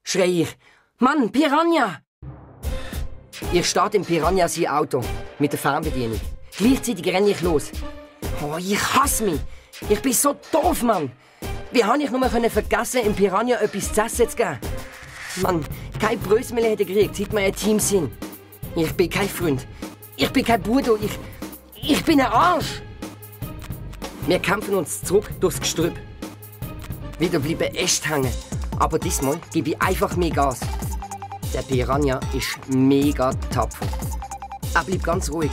Schreie ich. Mann, Piranha! Ich starte im Piranha sein Auto mit der Fernbedienung. Gleichzeitig renne ich los. Oh, ich hasse mich! Ich bin so doof, Mann! Wie habe ich nur vergessen, im Piranha etwas zu essen zu geben? Mann, kein Brösmel hätte gekriegt, seit wir ein Team sind. Ich bin kein Freund. Ich bin kein Budo. Ich bin ein Arsch. Wir kämpfen uns zurück durchs Gestrüpp. Wieder bleiben Äste hängen. Aber diesmal gebe ich einfach mehr Gas. Der Piranha ist mega tapfer. Er bleibt ganz ruhig,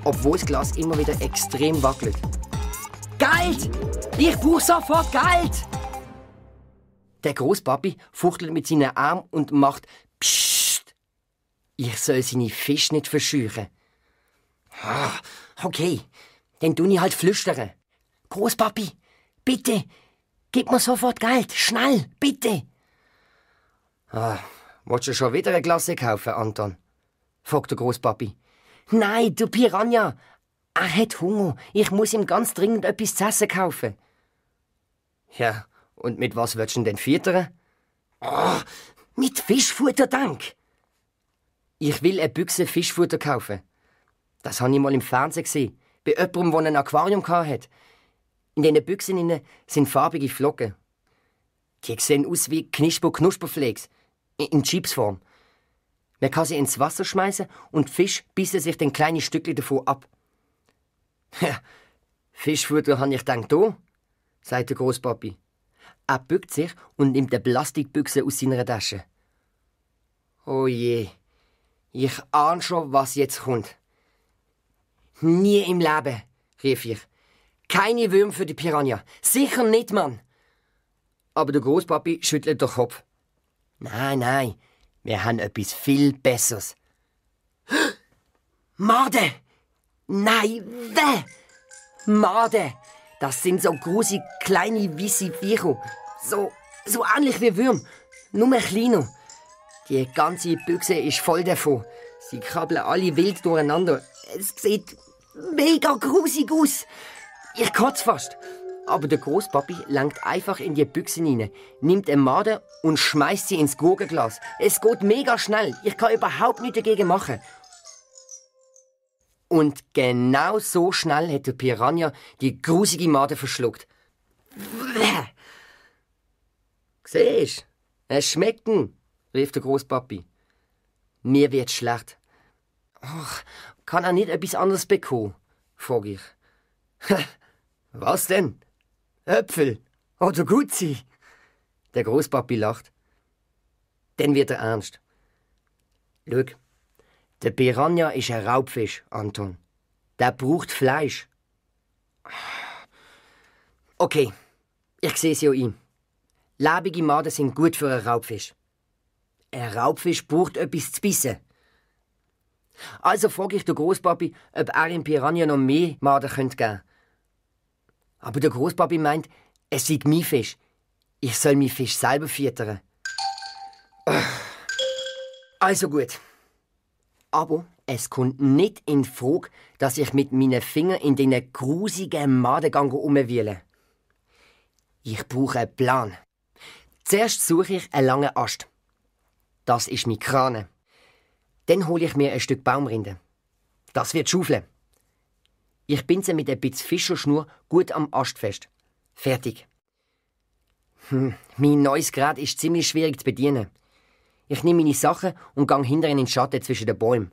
obwohl das Glas immer wieder extrem wackelt. Geld! Ich brauche sofort Geld! Der Großpapi fuchtelt mit seinen Armen und macht Psst. Ich soll seine Fische nicht verscheuchen. Okay, dann tue ich halt flüstern. Großpapi, bitte, gib mir sofort Geld. Schnell, bitte. Willst du schon wieder eine Glasse kaufen, Anton? Fragt der Großpapi. Nein, du Piranha. Er hat Hunger. Ich muss ihm ganz dringend etwas zu essen kaufen. Ja, und mit was willst du denn füttern? Mit Fischfutter, dank. Ich will eine Büchse Fischfutter kaufen. Das habe ich mal im Fernsehen gesehen. Bei jemandem, der ein Aquarium hatte. In diesen Büchsen sind farbige Flocken. Die sehen aus wie Knusperflakes. In Chipsform. Man kann sie ins Wasser schmeißen und die Fische bissen sich dann kleine Stückchen davon ab. Ja, Fischfutter habe ich gedacht, da, sagt der Großpapi. Er bückt sich und nimmt eine Plastikbüchse aus seiner Tasche. Oh je, ich ahne schon, was jetzt kommt. Nie im Leben, rief ich. Keine Würmer für die Piranha. Sicher nicht, Mann. Aber der Großpapi schüttelt den Kopf. Nein, wir haben etwas viel Besseres. Made! Nein, weh! Made! Das sind so große, kleine, weisse Viecher. So ähnlich wie Würmer, nur kleiner. Die ganze Büchse ist voll davon. Sie krabbeln alle wild durcheinander. Es sieht mega grusig aus. Ich kotze fast. Aber der Großpapi langt einfach in die Büchse hinein, nimmt eine Made und schmeißt sie ins Gurkenglas. Es geht mega schnell. Ich kann überhaupt nichts dagegen machen. Und genau so schnell hat der Piranha die grusige Made verschluckt. Siehst, es schmeckt ihn, rief der Großpapi. Mir wird schlecht. Ach, kann er nicht etwas anderes bekommen? Frage ich. Was denn? Äpfel oder Gutzi? Der Großpapi lacht. Dann wird er ernst. Schau, der Piranha ist ein Raubfisch, Anton. Der braucht Fleisch. Okay, ich sehe es ja ein. Lebende Maden sind gut für einen Raubfisch. Ein Raubfisch braucht etwas zu bissen. Also frage ich den Großpapi, ob er dem Piranha noch mehr Maden geben könnte. Aber der Großpapi meint, es sei mein Fisch. Ich soll meinen Fisch selber füttern. Also gut. Aber es kommt nicht in Frage, dass ich mit meinen Fingern in diesen grusigen Madengang umwühle. Ich brauche einen Plan. Zuerst suche ich einen langen Ast. Das ist mein Krane. Dann hole ich mir ein Stück Baumrinde. Das wird schaufeln. Ich binde sie mit ein bisschen Fischerschnur gut am Ast fest. Fertig. Mein neues Gerät ist ziemlich schwierig zu bedienen. Ich nehme meine Sachen und gehe hinterher in den Schatten zwischen den Bäumen.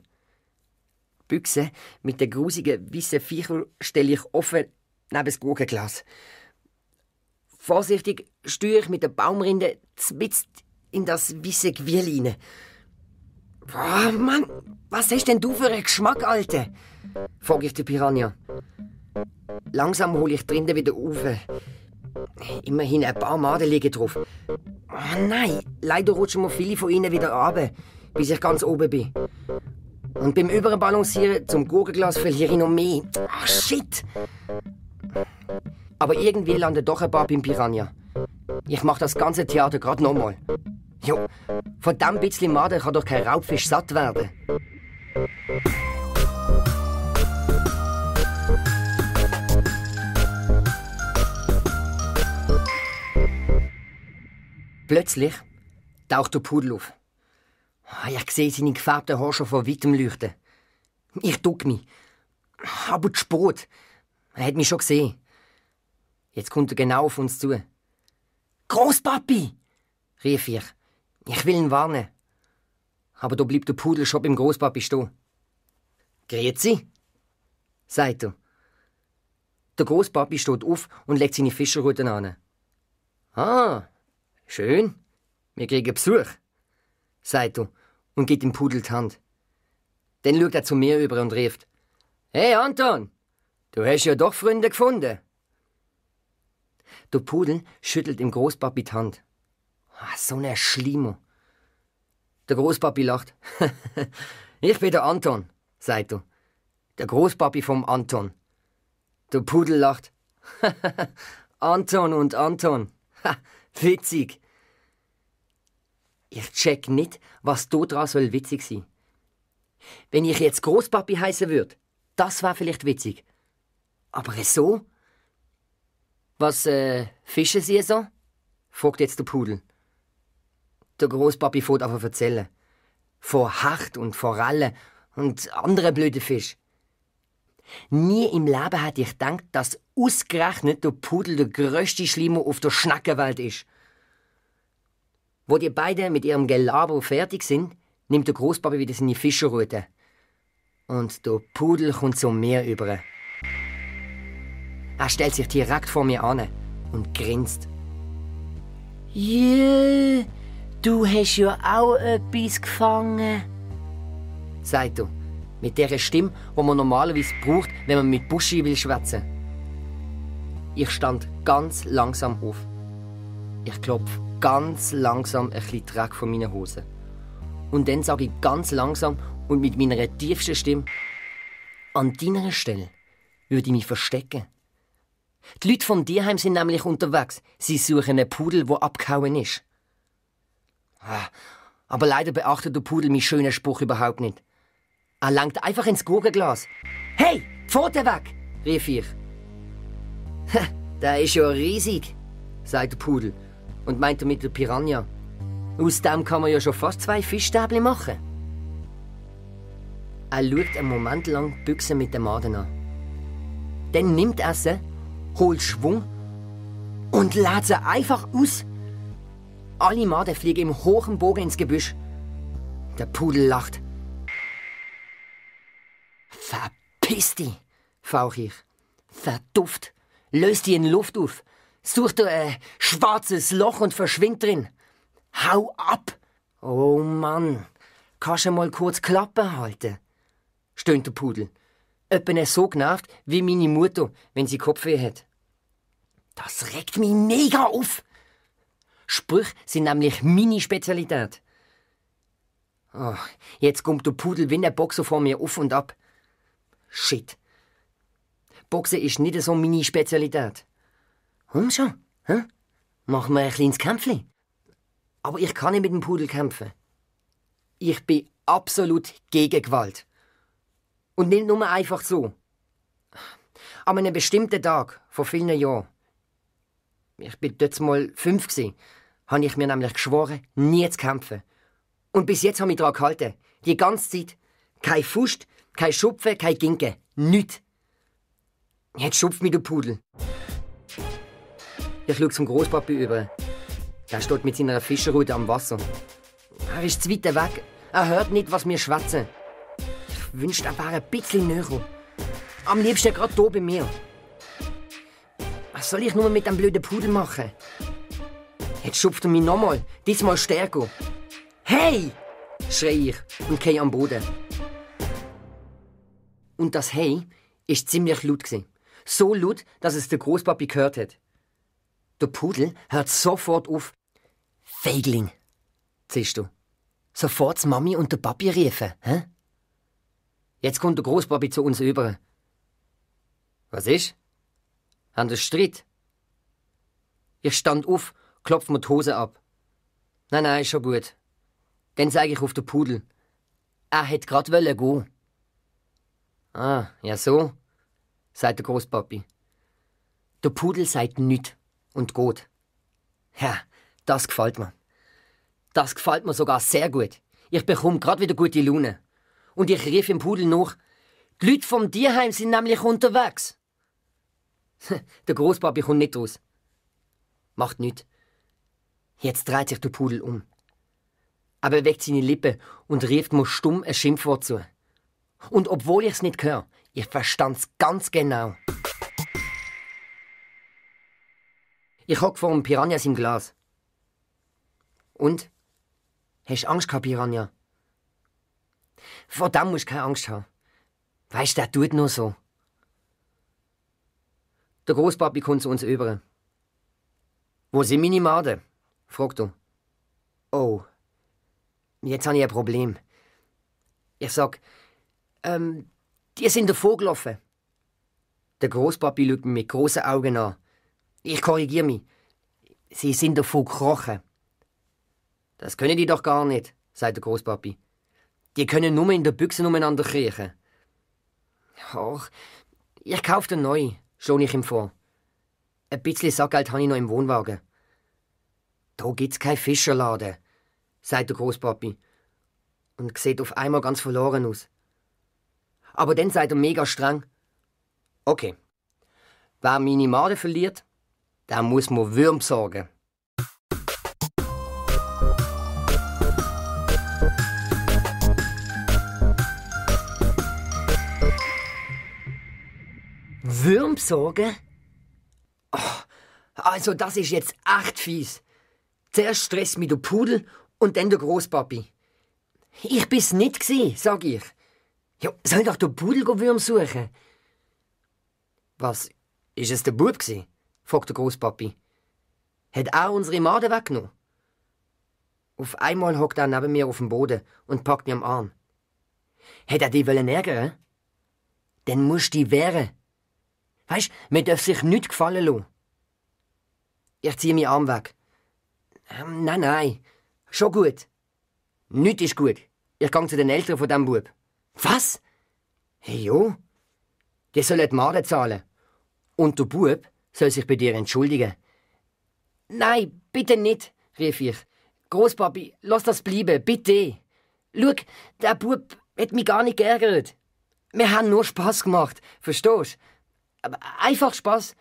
Die Büchse mit den grusigen weißen Viechern stelle ich offen neben das Gurkenglas. Vorsichtig steuere ich mit der Baumrinde zwitzt in das weiße Gewirr hinein. Oh Mann, was hast denn du für einen Geschmack, Alter? Frage ich den Piranha. Langsam hole ich drinnen wieder auf. Immerhin ein paar Maden liegen drauf. Oh nein, leider rutschen mir viele von ihnen wieder runter, bis ich ganz oben bin. Und beim Überbalancieren zum Gurkenglas verliere ich noch mehr. Ach, shit! Aber irgendwie landen doch ein paar beim Piranha. Ich mache das ganze Theater gerade nochmal. Jo, von dem bisschen Maden kann doch kein Raubfisch satt werden. Plötzlich taucht der Pudel auf. Ich sehe seine gefärbten Haare schon von weitem leuchten. Ich duck mich. Aber zu spät. Er hat mich schon gesehen. Jetzt kommt er genau auf uns zu. «Großpapi!» rief ich. Ich will ihn warnen. Aber da bleibt der Pudel schon beim Großpapi stehen. «Grüezi!» sagt er. Der Großpapi steht auf und legt seine Fischerruten an. «Ah, schön. Wir kriegen Besuch», sagt er und gibt dem Pudel die Hand. Dann schaut er zu mir über und ruft: «Hey Anton, du hast ja doch Freunde gefunden.» Der Pudel schüttelt dem Großpapi die Hand. So ein Schlimmer. Der Großpapi lacht. «Ich bin der Anton», sagt er. «Der Großpapi vom Anton.» Der Pudel lacht. «Anton und Anton. Witzig.» Ich check nicht, was dran soll witzig sein. Wenn ich jetzt Großpapi heißen würde, das war vielleicht witzig. Aber so? «Was fischen Sie so?» fragt jetzt der Pudel. Der Großpapi fährt an zu erzählen. Von Hecht und Forellen und anderen blöden Fisch. Nie im Leben hätte ich gedacht, dass ausgerechnet der Pudel der grösste Schlimmer auf der Schneckenwelt ist. Wo die beiden mit ihrem Gelaber fertig sind, nimmt der Großpapi wieder seine Fischerrute. Und der Pudel kommt zum Meer über. Er stellt sich direkt vor mir an und grinst. «Jö, du hast ja auch etwas gefangen», sagt er, mit der Stimme, die man normalerweise braucht, wenn man mit Buschi will schwätzen. Ich stand ganz langsam auf. Ich klopfe ganz langsam ein bisschen Dreck von meinen Hosen. Und dann sage ich ganz langsam und mit meiner tiefsten Stimme: «An deiner Stelle würde ich mich verstecken. Die Leute vom Tierheim sind nämlich unterwegs. Sie suchen einen Pudel, der abgehauen ist.» Aber leider beachtet der Pudel meinen schönen Spruch überhaupt nicht. Er langt einfach ins Gurkenglas. «Hey, Pfote weg!» rief ich. Der ist ja riesig, sagt der Pudel und meint damit der Piranha. Aus dem kann man ja schon fast 2 Fischstäbchen machen. Er schaut einen Moment lang die Büchse mit den Maden an. Dann nimmt er sie, holt Schwung und lädt sie einfach aus. Alle Maden fliegen im hohen Bogen ins Gebüsch. Der Pudel lacht. Verpiss dich, fauch ich. Verduft, löst die in Luft auf. Such dir ein schwarzes Loch und verschwind drin. Hau ab! Oh Mann, kannst du mal kurz Klappe halten? Stöhnt der Pudel. Etwa so genervt wie meine Mutter, wenn sie Kopfweh hat. Das regt mich mega auf. Sprüche sind nämlich meine Spezialität. Oh, jetzt kommt der Pudel wie ein Boxer vor mir auf und ab. Shit. Boxen ist nicht so meine Spezialität. Komm schon, hä? Machen wir ein kleines Kämpfchen. Aber ich kann nicht mit dem Pudel kämpfen. Ich bin absolut gegen Gewalt. Und nicht nur einfach so. An einem bestimmten Tag, vor vielen Jahren, ich bin dort mal 5 gsi, habe ich mir nämlich geschworen, nie zu kämpfen. Und bis jetzt habe ich daran gehalten. Die ganze Zeit. Kein Fust, kein Schupfen, kein Ginken. Nichts. Jetzt schupft mich der Pudel. Ich schaue zum Großpapi über. Der steht mit seiner Fischerrute am Wasser. Er ist zu weit weg. Er hört nicht, was wir schwätzen. Ich wünschte, er wäre ein bisschen näher. Am liebsten gerade hier bei mir. Was soll ich nur mit dem blöden Pudel machen? Jetzt schupft er mich nochmal, diesmal stärker. Hey! Schrei ich und gehe am Boden. Und das Hey war ziemlich laut. So laut, dass es der Großpapi gehört hat. Der Pudel hört sofort auf. Feigling, siehst du. Sofort die Mami und der Papi riefen, hä? Jetzt kommt der Großpapi zu uns über. Was ist? Haben wir Streit? Ich stand auf, klopf mir die Hose ab. Nein, ist schon gut. Dann zeige ich auf den Pudel. Er hätte grad gehen. Ah, ja so, sagt der Großpapi. Der Pudel sagt nichts und geht. Ja, das gefällt mir. Das gefällt mir sogar sehr gut. Ich bekomme grad wieder gute Laune. Und ich rief dem Pudel nach, die Leute vom Tierheim sind nämlich unterwegs. Der Großpapi kommt nicht raus. Macht nichts. Jetzt dreht sich der Pudel um. Er bewegt seine Lippen und rief mir stumm ein Schimpfwort zu. Und obwohl ich's nicht höre, ich verstand's ganz genau. Ich hock vor dem Piranha im Glas. Und? Hast du Angst gehabt, Piranha? Vor dem musst du keine Angst haben. Weisst, der tut nur so. Der Großpapi kommt zu uns über. Wo sind meine Maden? Fragt er. Oh, jetzt habe ich ein Problem. Ich sag, die sind davongelaufen. Der Großpapi schaut mich mit grossen Augen an. Ich korrigiere mich. Sie sind davon gekrochen. Das können die doch gar nicht, sagt der Großpapi. Die können nur in der Büchse umeinander kriechen. Ach, ich kaufe den neu, schlage ich ihm vor. Ein bisschen Sackgeld habe ich noch im Wohnwagen. Da gibt's keinen Fischerladen, sagt der Großpapi und sieht auf einmal ganz verloren aus. Aber dann sagt er mega streng: Okay, wer meine Made verliert, der muss mir Würm besorgen. Würm besorgen? Oh, also das ist jetzt echt fies. Zuerst stresst mich der Pudel und dann der Großpapi. Ich bin's nicht gsi, sag ich. Ja, soll doch der Pudel Würm suchen? Was, ist es der Bub gsi? Fragt der Großpapi. Hat er unsere Made weggenommen? Auf einmal hockt er neben mir auf dem Boden und packt mich am Arm. Hat er dich ärgern? Dann musst du dich wehren. Weisst, mir darf sich nichts gefallen lassen. Ich ziehe meinen Arm weg. Nein, schon gut. Nichts ist gut. Ich gehe zu den Eltern von diesem Bub. Was? Hey, jo. Die sollen die Made zahlen. Und der Bub soll sich bei dir entschuldigen. »Nein, bitte nicht«, rief ich. »Großpapi, lass das bleiben, bitte. Schau, der Bub hat mich gar nicht geärgert. Wir haben nur Spass gemacht, verstehst du? Aber einfach Spass.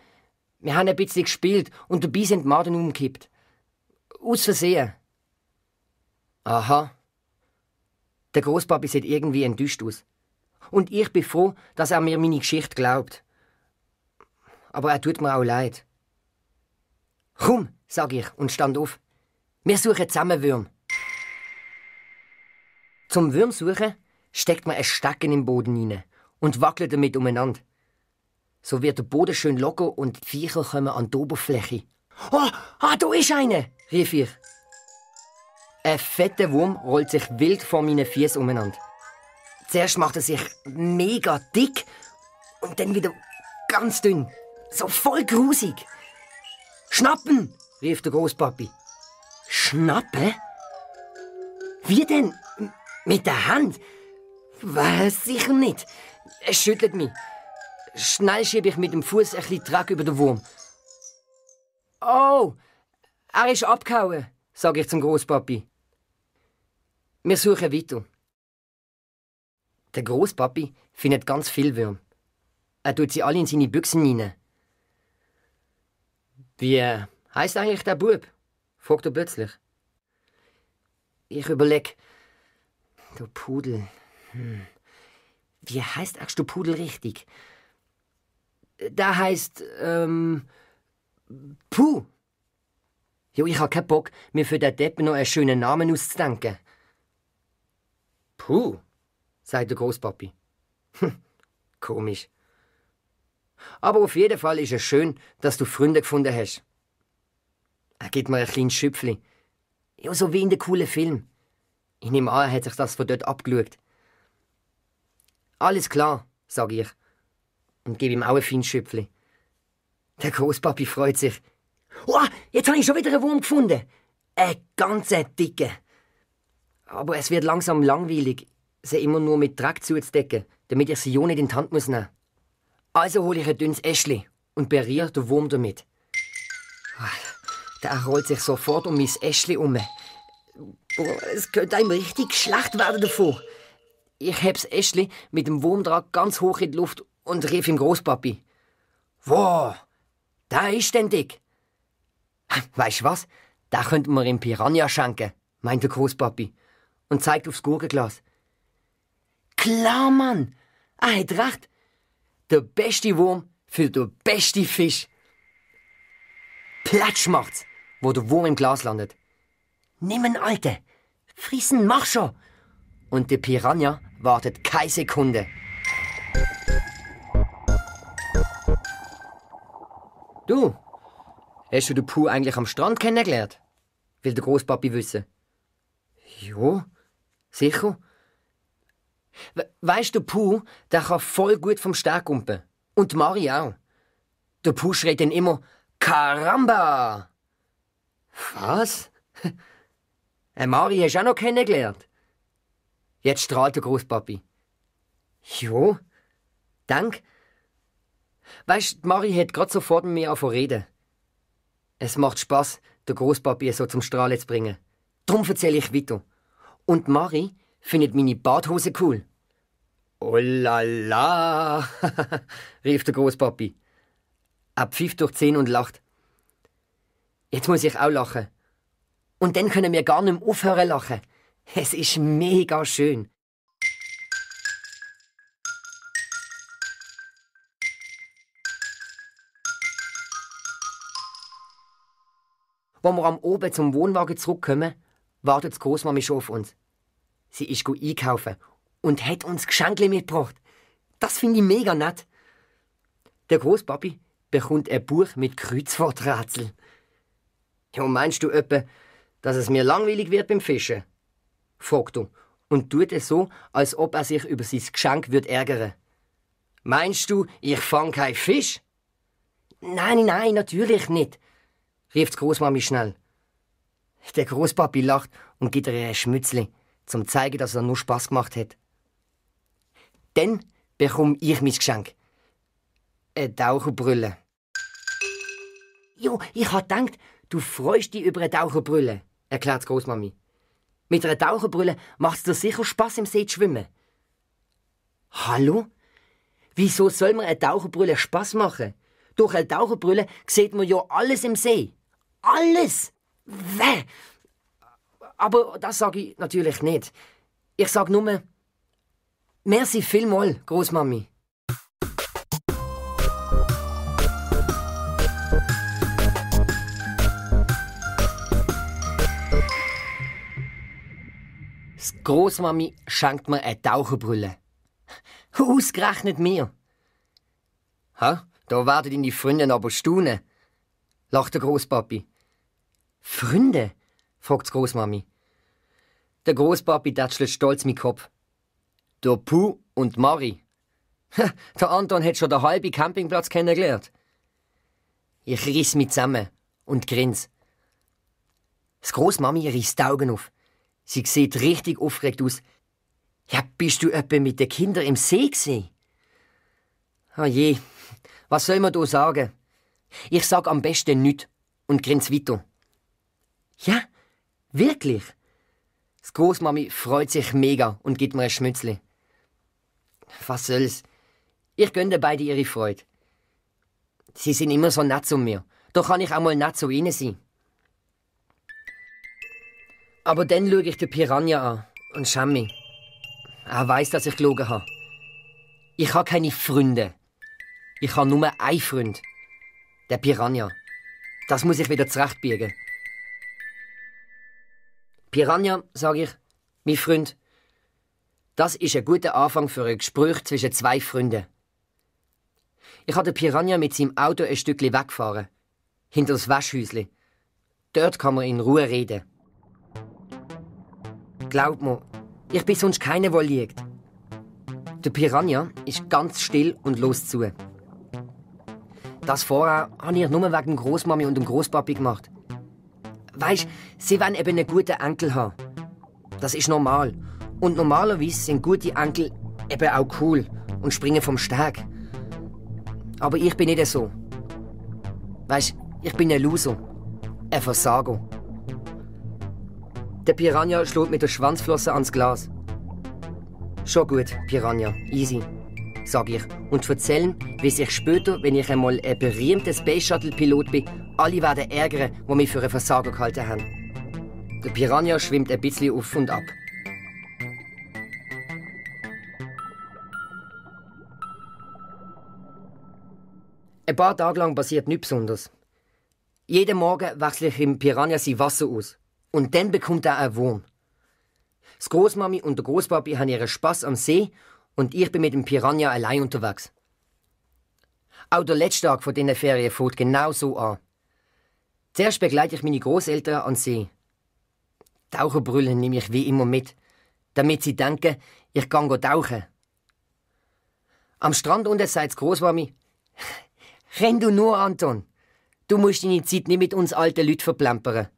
Wir haben ein bisschen gespielt und dabei sind die Maden umgekippt. Aus Versehen.« Aha. Der Großpapi sieht irgendwie enttäuscht aus. Und ich bin froh, dass er mir meine Geschichte glaubt. Aber er tut mir auch leid. »Komm«, sag ich und stand auf. »Wir suchen zusammen Würm.« Zum Würm suchen steckt man ein Stecken im Boden hinein und wackelt damit umeinander. So wird der Boden schön locker und die Viecher kommen an die Oberfläche. «Oh, da ist einer!» rief ich. Ein fetter Wurm rollt sich wild vor meinen Füßen umeinander. Zuerst macht er sich mega dick und dann wieder ganz dünn. So voll grusig. »Schnappen!« rief der Großpapi. »Schnappen? Wie denn? Mit der Hand? Was, sicher nicht. Es schüttelt mich. Schnell schiebe ich mit dem Fuß ein bisschen Dreck über den Wurm. »Oh, er ist abgehauen«, sage ich zum Großpapi. Wir suchen weiter. Der Großpapi findet ganz viel Würm. Er tut sie alle in seine Büchsen hinein. »Wie heisst eigentlich der Bub?« fragt er plötzlich. Ich überleg. Der Pudel. Wie heisst erst der Pudel richtig? Der heisst, Puh. Jo, ich hab keinen Bock, mir für den Deppen noch einen schönen Namen auszudenken. Puh, sagt der Großpapi. Komisch. Aber auf jeden Fall ist es schön, dass du Freunde gefunden hast. Er gibt mir ein kleines Schüpfli. Ja, so wie in dem coolen Film. Ich nehme an, er hat sich das von dort abgeschaut. Alles klar, sage ich. Und gebe ihm auch ein feines Schüpfli. Der Großpapi freut sich. Oh, jetzt habe ich schon wieder einen Wurm gefunden. Ein ganz dicker. Aber es wird langsam langweilig, sie immer nur mit Dreck zuzudecken, damit ich sie ja nicht in die Hand nehmen muss. Also hole ich ein dünnes Äschli und berühre den Wurm damit. Der rollt sich sofort um mein Äschli um. Es könnte einem richtig schlecht werden davon. Ich heb das Äschli mit dem Wurm dran ganz hoch in die Luft und rief ihm Großpapi. Wow, der ist denn dick. Weisst du was? Da könnten wir ihm Piranha schenken, meint der Großpapi und zeigt aufs Gurkenglas. Klar, Mann, er hat recht. Der beste Wurm für den besten Fisch. Platsch macht's, wo der Wurm im Glas landet. Nimm ihn, Alte. Frissen, mach schon. Und der Piranha wartet keine Sekunde. Du, hast du den Puh eigentlich am Strand kennengelernt? Will der Großpapi wissen. Jo, sicher. Weisst du, Puh, der kann voll gut vom Steg kumpen. Und Mari auch. Der Puh schreit dann immer Caramba! Was? Mari hast du auch noch kennengelernt? Jetzt strahlt der Großpapi. Jo, dank. Weisst, Mari hat grad sofort mit mir angefangen zu reden. Es macht Spass, den Großpapi so zum Strahlen zu bringen. Drum erzähle ich weiter. Und Mari findet meine Badhose cool. Oh la la, rief der Großpapi. Er pfifft durch die Zähne und lacht. Jetzt muss ich auch lachen. Und dann können wir gar nicht mehr aufhören lachen. Es ist mega schön. Wenn wir am Oben zum Wohnwagen zurückkommen, wartet die Großmami schon auf uns. Sie ist einkaufen und hat uns Geschenke mitgebracht. Das finde ich mega nett. Der Großpapi bekommt ein Buch mit Kreuzworträtsel. Ja, meinst du etwa, dass es mir langweilig wird beim Fischen? Fragt er und tut es so, als ob er sich über sein Geschenk ärgern würde. Meinst du, ich fang keinen Fisch? Nein, natürlich nicht, rief die Großmami schnell. Der Großpapi lacht und gibt ihr ein Schmützli, zum zu zeigen, dass er nur Spass gemacht hat. Dann bekomme ich mein Geschenk. Eine Taucherbrille. Jo, ich hab gedacht, du freust dich über eine Taucherbrille, erklärt Großmami. Mit einer Taucherbrille macht's dir sicher Spass, im See zu schwimmen. Hallo? Wieso soll mir eine Taucherbrille Spass machen? Durch eine Taucherbrille sieht man ja alles im See. Alles! Wäh! Aber das sage ich natürlich nicht. Ich sage nur, merci vielmals, Großmami. Das Großmami schenkt mir eine Taucherbrille. Ausgerechnet mir. Ha, da werden deine Freunde aber staunen, lacht der Großpapi. Freunde? Fragt die Großmami. Der Großpapi tätschelt stolz mit Kopf. Der Puh und Mari. Der Anton hat schon den halben Campingplatz kennengelernt. Ich riss mich zusammen und grins. Das Großmami riss die Augen auf. Sie sieht richtig aufgeregt aus. Ja, bist du etwa mit den Kindern im See gewesen? Ah je, was soll man da sagen? Ich sag am besten nichts und grins weiter. Ja, wirklich? Das Großmami freut sich mega und gibt mir ein Schmützli. Was soll's? Ich gönne beide ihre Freude. Sie sind immer so nett zu mir. Da kann ich auch mal nett zu ihnen sein. Aber dann schaue ich den Piranha an und schäme mich. Er weiss, dass ich gelogen habe. Ich habe keine Freunde. Ich habe nur einen Freund. Der Piranha. Das muss ich wieder zurechtbiegen. Piranha, sage ich, mein Freund. Das ist ein guter Anfang für ein Gespräch zwischen zwei Freunden. Ich habe den Piranha mit seinem Auto ein Stückchen weggefahren. Hinter das Waschhäuschen. Dort kann man in Ruhe reden. Glaub mir, ich bin sonst keiner, der liegt. Der Piranha ist ganz still und los zu. Das vorher habe ich nur wegen dem Großmami und dem Großpapi gemacht. Weisst, sie wollen eben einen guten Enkel haben. Das ist normal. Und normalerweise sind gute Enkel eben auch cool und springen vom Steg. Aber ich bin nicht so. Weisst, ich bin ein Loser. Ein Versager. Der Piranha schlägt mit der Schwanzflosse ans Glas. Schon gut, Piranha, easy, sag ich. Und erzählen, wie sich später, wenn ich einmal ein berühmter Space Shuttle Pilot bin, alle werden ärgern, die mich für einen Versager gehalten haben. Der Piranha schwimmt ein bisschen auf und ab. Ein paar Tage lang passiert nichts Besonderes. Jeden Morgen wechsle ich im Piranha sein Wasser aus. Und dann bekommt er einen Wurm. Das Großmami und der Großpapi haben ihren Spass am See und ich bin mit dem Piranha allein unterwegs. Auch der letzte Tag von diesen Ferien fängt genau so an. Zuerst begleite ich meine Großeltern an den See. Taucherbrille nehme ich wie immer mit, damit sie denken, ich gehe tauchen. Am Strand unten sagt die Großmami: Renn du nur, Anton. Du musst deine Zeit nicht mit uns alten Leuten verplempern.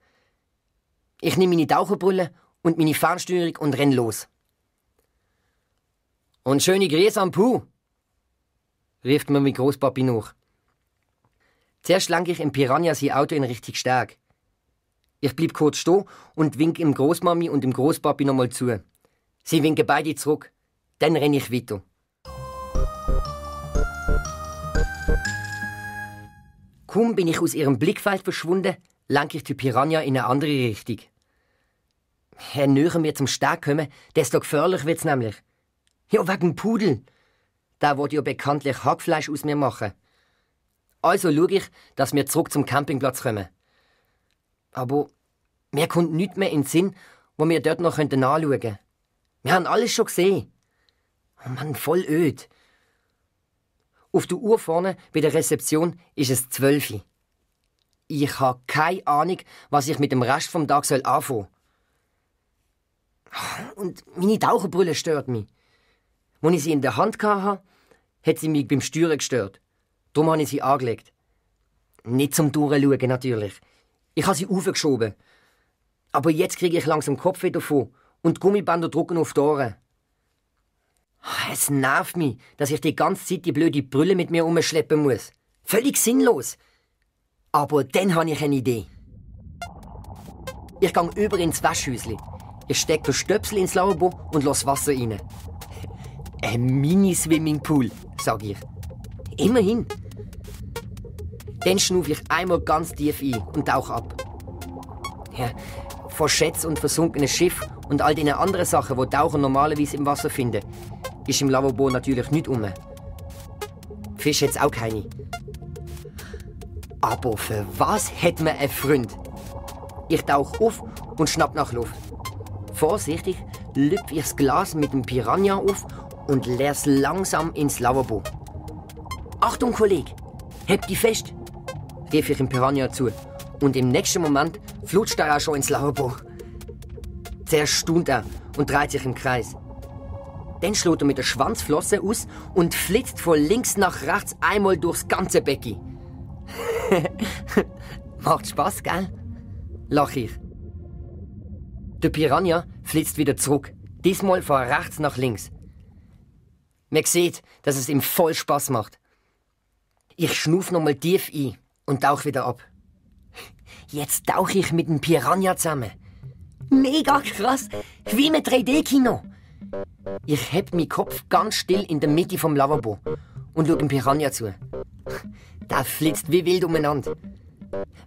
Ich nehme meine Taucherbrille und meine Fernsteuerung und renn los. Und schöne Grüße am Puh, rief mir mein Großpapi nach. Zuerst lenke ich im Piranha sein Auto in Richtung Steg. Ich bleib kurz stehen und winke dem Großmami und dem Großpapi nochmal zu. Sie winken beide zurück. Dann renne ich weiter. Kaum bin ich aus ihrem Blickfeld verschwunden, lenke ich die Piranha in eine andere Richtung. Je näher wir zum Steg kommen, desto gefährlicher wird's nämlich. Ja, wegen dem Pudel. Der will ja bekanntlich Hackfleisch aus mir machen. Also schaue ich, dass wir zurück zum Campingplatz kommen. Aber mir kommt nichts mehr in den Sinn, wo wir dort noch nachschauen könnten. Wir haben alles schon gesehen. Oh Mann, voll öd. Auf der Uhr vorne bei der Rezeption ist es 12 Uhr. Ich habe keine Ahnung, was ich mit dem Rest vom Tag anfangen soll. Und meine Taucherbrille stört mich. Als ich sie in der Hand hatte, hat sie mich beim Steuern gestört. Darum habe ich sie angelegt. Nicht zum Durchschauen natürlich. Ich habe sie aufgeschoben. Aber jetzt kriege ich langsam Kopfweh davon und die Gummibänder drücken auf die Ohren. Es nervt mich, dass ich die ganze Zeit die blöde Brille mit mir umschleppen muss. Völlig sinnlos. Aber dann habe ich eine Idee. Ich gehe über ins Waschhäuschen. Ich stecke den Stöpsel ins Lavabo und lasse Wasser rein. Ein Mini-Swimmingpool, sage ich. Immerhin. Dann schnaufe ich einmal ganz tief ein und tauche ab. Ja, von Schätzen und versunkenen Schiff und all den anderen Sachen, die Taucher normalerweise im Wasser finden, ist im Lavabo natürlich nichts rum. Fisch hat's auch keine. Aber für was hat man einen Freund? Ich tauche auf und schnapp nach Luft. Vorsichtig lüpfe ich das Glas mit dem Piranha auf und leere es langsam ins Lavabo. Achtung, Kollege, heb dich fest, rief ich dem Piranha zu. Und im nächsten Moment flutscht er auch schon ins Lavabo. Zuerst staunt er und dreht sich im Kreis. Dann schlägt er mit der Schwanzflosse aus und flitzt von links nach rechts einmal durchs ganze Becken. Macht Spaß, gell? Lach ich. Der Piranha flitzt wieder zurück, diesmal von rechts nach links. Man sieht, dass es ihm voll Spaß macht. Ich schnuff nochmal tief ein und tauche wieder ab. Jetzt tauche ich mit dem Piranha zusammen. Mega krass, wie im 3D-Kino. Ich heb meinen Kopf ganz still in der Mitte vom Lavabo und schaue dem Piranha zu. Der flitzt wie wild umeinander.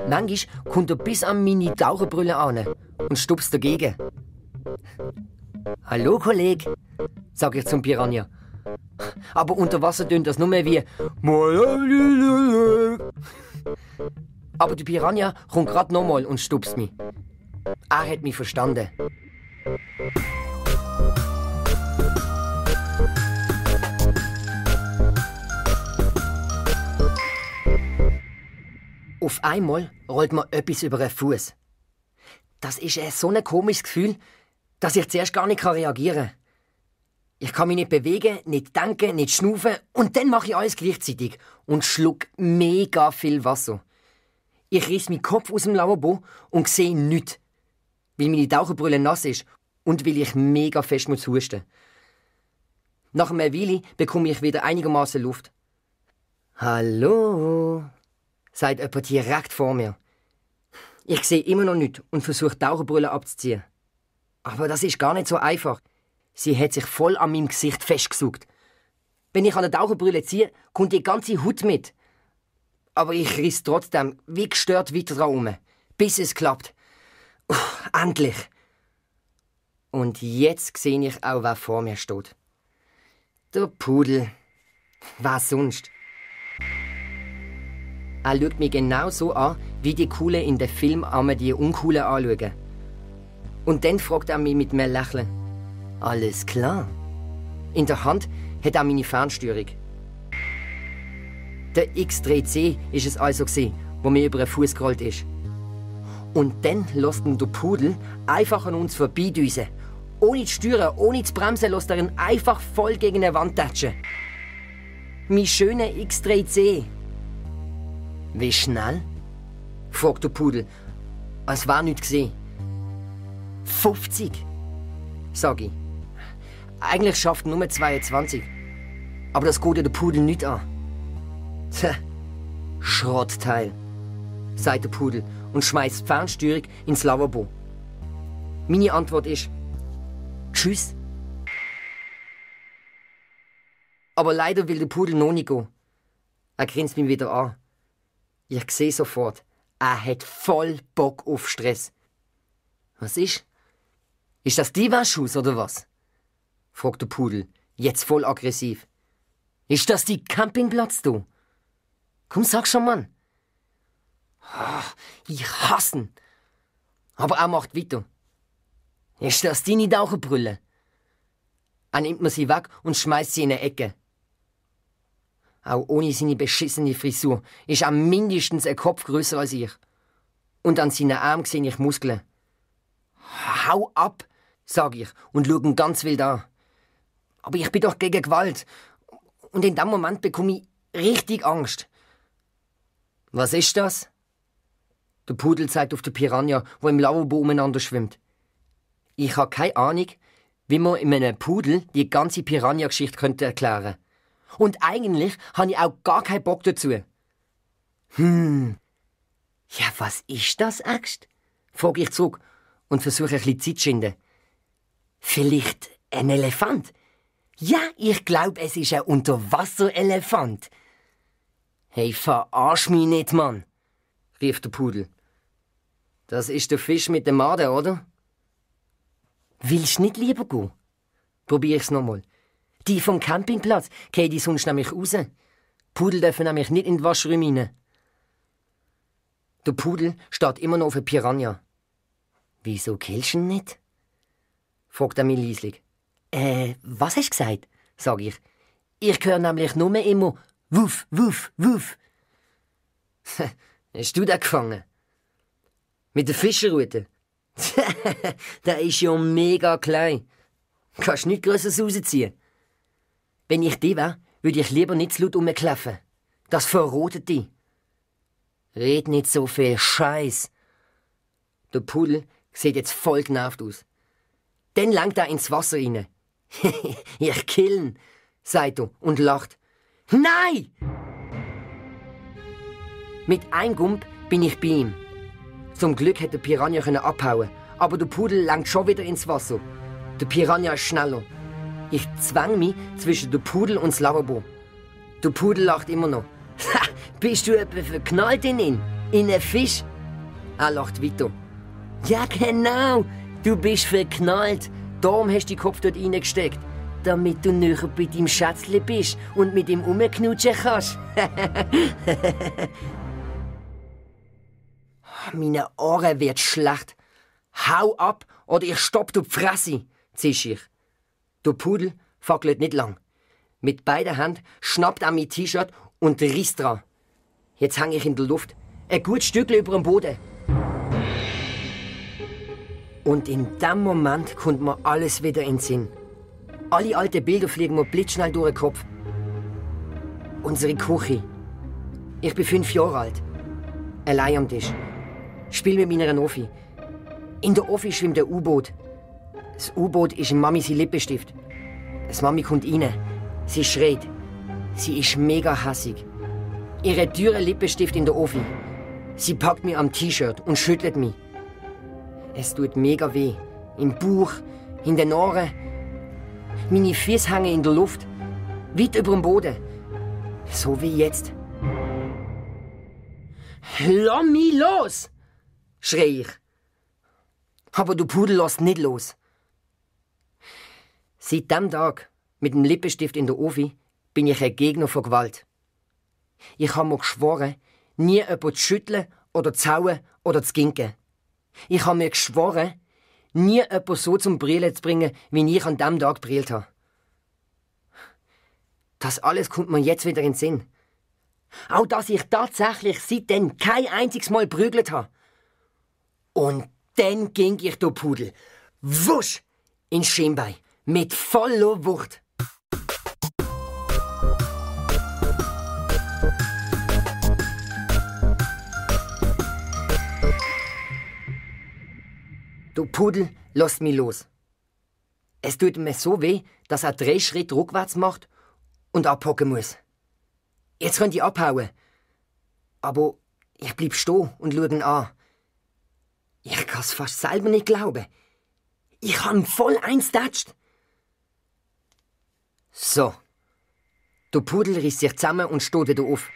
Manchmal kommt er bis an meine Taucherbrille an und stupst dagegen. Hallo, Kollege, sag ich zum Piranha. Aber unter Wasser tönt das nur mehr wie. Aber der Piranha kommt grad nochmal und stupst mich. Er hat mich verstanden. Auf einmal rollt mir etwas über den Fuß. Das ist so ein komisches Gefühl, dass ich zuerst gar nicht reagieren kann. Ich kann mich nicht bewegen, nicht denken, nicht schnaufen und dann mache ich alles gleichzeitig und schluck mega viel Wasser. Ich reiss meinen Kopf aus dem Lavabo und sehe nichts, weil meine Taucherbrille nass ist und weil ich mega fest husten muss. Nach einer Weile bekomme ich wieder einigermaßen Luft. Hallo, sagt jemand direkt vor mir. Ich sehe immer noch nichts und versuche die Taucherbrille abzuziehen. Aber das ist gar nicht so einfach. Sie hat sich voll an meinem Gesicht festgesaugt. Wenn ich an der Taucherbrille ziehe, kommt die ganze Haut mit. Aber ich riss trotzdem wie gestört weiter dran rum, bis es klappt. Endlich! Und jetzt sehe ich auch, wer vor mir steht. Der Pudel. Wer sonst? Er schaut mich genau so an, wie die Coolen in den Film einmal die Uncoolen anschauen. Und dann fragt er mich mit einem Lächeln. Alles klar. In der Hand hat er meine Fernsteuerung. Der X3C ist es also gewesen, wo mir über den Fuß gerollt ist. Und dann lässt ihn der Pudel einfach an uns vorbeidüsen. Ohne zu steuern, ohne zu bremsen, lässt er ihn einfach voll gegen eine Wand tätschen. Mein schöner X3C. Wie schnell? Fragt der Pudel, als wäre nichts gesehen. 50, sag ich. Eigentlich schafft er nur 22. Aber das geht ja der Pudel nicht an. Tja, Schrottteil, sagt der Pudel und schmeißt die Fernsteuerung ins Lavabo. Meine Antwort ist: Tschüss. Aber leider will der Pudel noch nicht gehen. Er grinst mich wieder an. Ich sehe sofort, er hat voll Bock auf Stress. Was ist? Ist das die Waschhaus oder was? Fragt der Pudel, jetzt voll aggressiv. Ist das die Campingplatz, du? Komm, sag schon, Mann. Ich hasse ihn. Aber er macht weiter. Ist das deine Taucherbrille? Er nimmt mir sie weg und schmeißt sie in eine Ecke. Auch ohne seine beschissene Frisur ist er mindestens ein Kopf größer als ich. Und an seinen Armen sehe ich Muskeln. Hau ab, sag ich und schaue ihn ganz wild an. Aber ich bin doch gegen Gewalt. Und in dem Moment bekomme ich richtig Angst. Was ist das? Der Pudel zeigt auf den Piranha, wo im Lavabo umeinander schwimmt. Ich habe keine Ahnung, wie man in einem Pudel die ganze Piranha-Geschichte erklären könnte. Und eigentlich habe ich auch gar keinen Bock dazu. Ja, was ist das, Axt? Frag ich zurück und versuche ein bisschen Zeit zu schinden. Vielleicht ein Elefant? Ja, ich glaube, es ist ein Unterwasserelefant. Hey, verarsch mich nicht, Mann, rief der Pudel. Das ist der Fisch mit dem Maden, oder? Willst du nicht lieber gehen? Probier ich's nochmal. Die vom Campingplatz gehen die sonst nämlich raus. Pudel dürfen nämlich nicht in die Waschräume rein. Der Pudel steht immer noch auf der Piranha. Wieso killst du ihn nicht? Fragt er mich leislich. Was hast du gesagt? Sag ich. Ich höre nämlich nur immer Wuff, Wuff, Wuff. Hast du den gefangen? Mit der Fischerrute? Der ist ja mega klein. Kannst nichts Größeres rausziehen. Wenn ich die wäre, würde ich lieber nicht zu laut rumkläffen. Das verrotet dich. Red nicht so viel Scheiß. Der Pudel sieht jetzt voll genervt aus. Dann langt er ins Wasser rein. Ich kill ihn, sagt er und lacht. Nein! Mit einem Gump bin ich bei ihm. Zum Glück hätte der Piranha abhauen, aber der Pudel langt schon wieder ins Wasser. Der Piranha ist schneller. Ich zwang mich zwischen der Pudel und das Lavabo. Der Pudel lacht immer noch. Bist du etwa verknallt in ihn? In einen Fisch? Er lacht weiter. Ja, genau. Du bist verknallt. Darum hast du den Kopf dort reingesteckt. Damit du näher bei deinem Schätzli bist und mit ihm rumknutschen kannst. Meine Ohren wird schlecht. Hau ab oder ich stopp die Fresse, zisch ich. Der Pudel fackelt nicht lang. Mit beiden Händen schnappt er mein T-Shirt und riss dran. Jetzt hänge ich in der Luft. Ein gutes Stückchen über dem Boden. Und in dem Moment kommt mir alles wieder in den Sinn. Alle alten Bilder fliegen mir blitzschnell durch den Kopf. Unsere Küche. Ich bin 5 Jahre alt. Allein am Tisch. Spiel mit meiner Offi. In der Offi schwimmt ein U-Boot. Das U-Boot ist in Mami sein Lippenstift. Das Mami kommt rein. Sie schreit. Sie ist mega hässig. Ihre teure Lippenstift in der Offi. Sie packt mich am T-Shirt und schüttelt mich. Es tut mega weh. Im Bauch, in den Ohren. Meine Füße hängen in der Luft. Weit über dem Boden. So wie jetzt. Lass mich los! Schrei ich. Aber der Pudel lässt nicht los. Seit dem Tag, mit dem Lippenstift in der Offi, bin ich ein Gegner von Gewalt. Ich habe mir geschworen, nie jemanden zu schütteln oder zu hauen oder zu ginken. Ich habe mir geschworen, nie jemanden so zum Brillen zu bringen, wie ich an diesem Tag brillt habe. Das alles kommt mir jetzt wieder in den Sinn. Auch, dass ich tatsächlich seitdem kein einziges Mal prügelt habe. Und dann ging ich der Pudel. Wusch! Ins Schienbein. Mit voller Wucht. Der Pudel lässt mich los. Es tut mir so weh, dass er 3 Schritte rückwärts macht und abhocken muss. Jetzt könnte ich abhauen. Aber ich bleib stehen und schaue ihn an. Ich kann's fast selber nicht glauben. Ich habe ihn voll einstatscht. So. Der Pudel riss sich zusammen und steht wieder auf.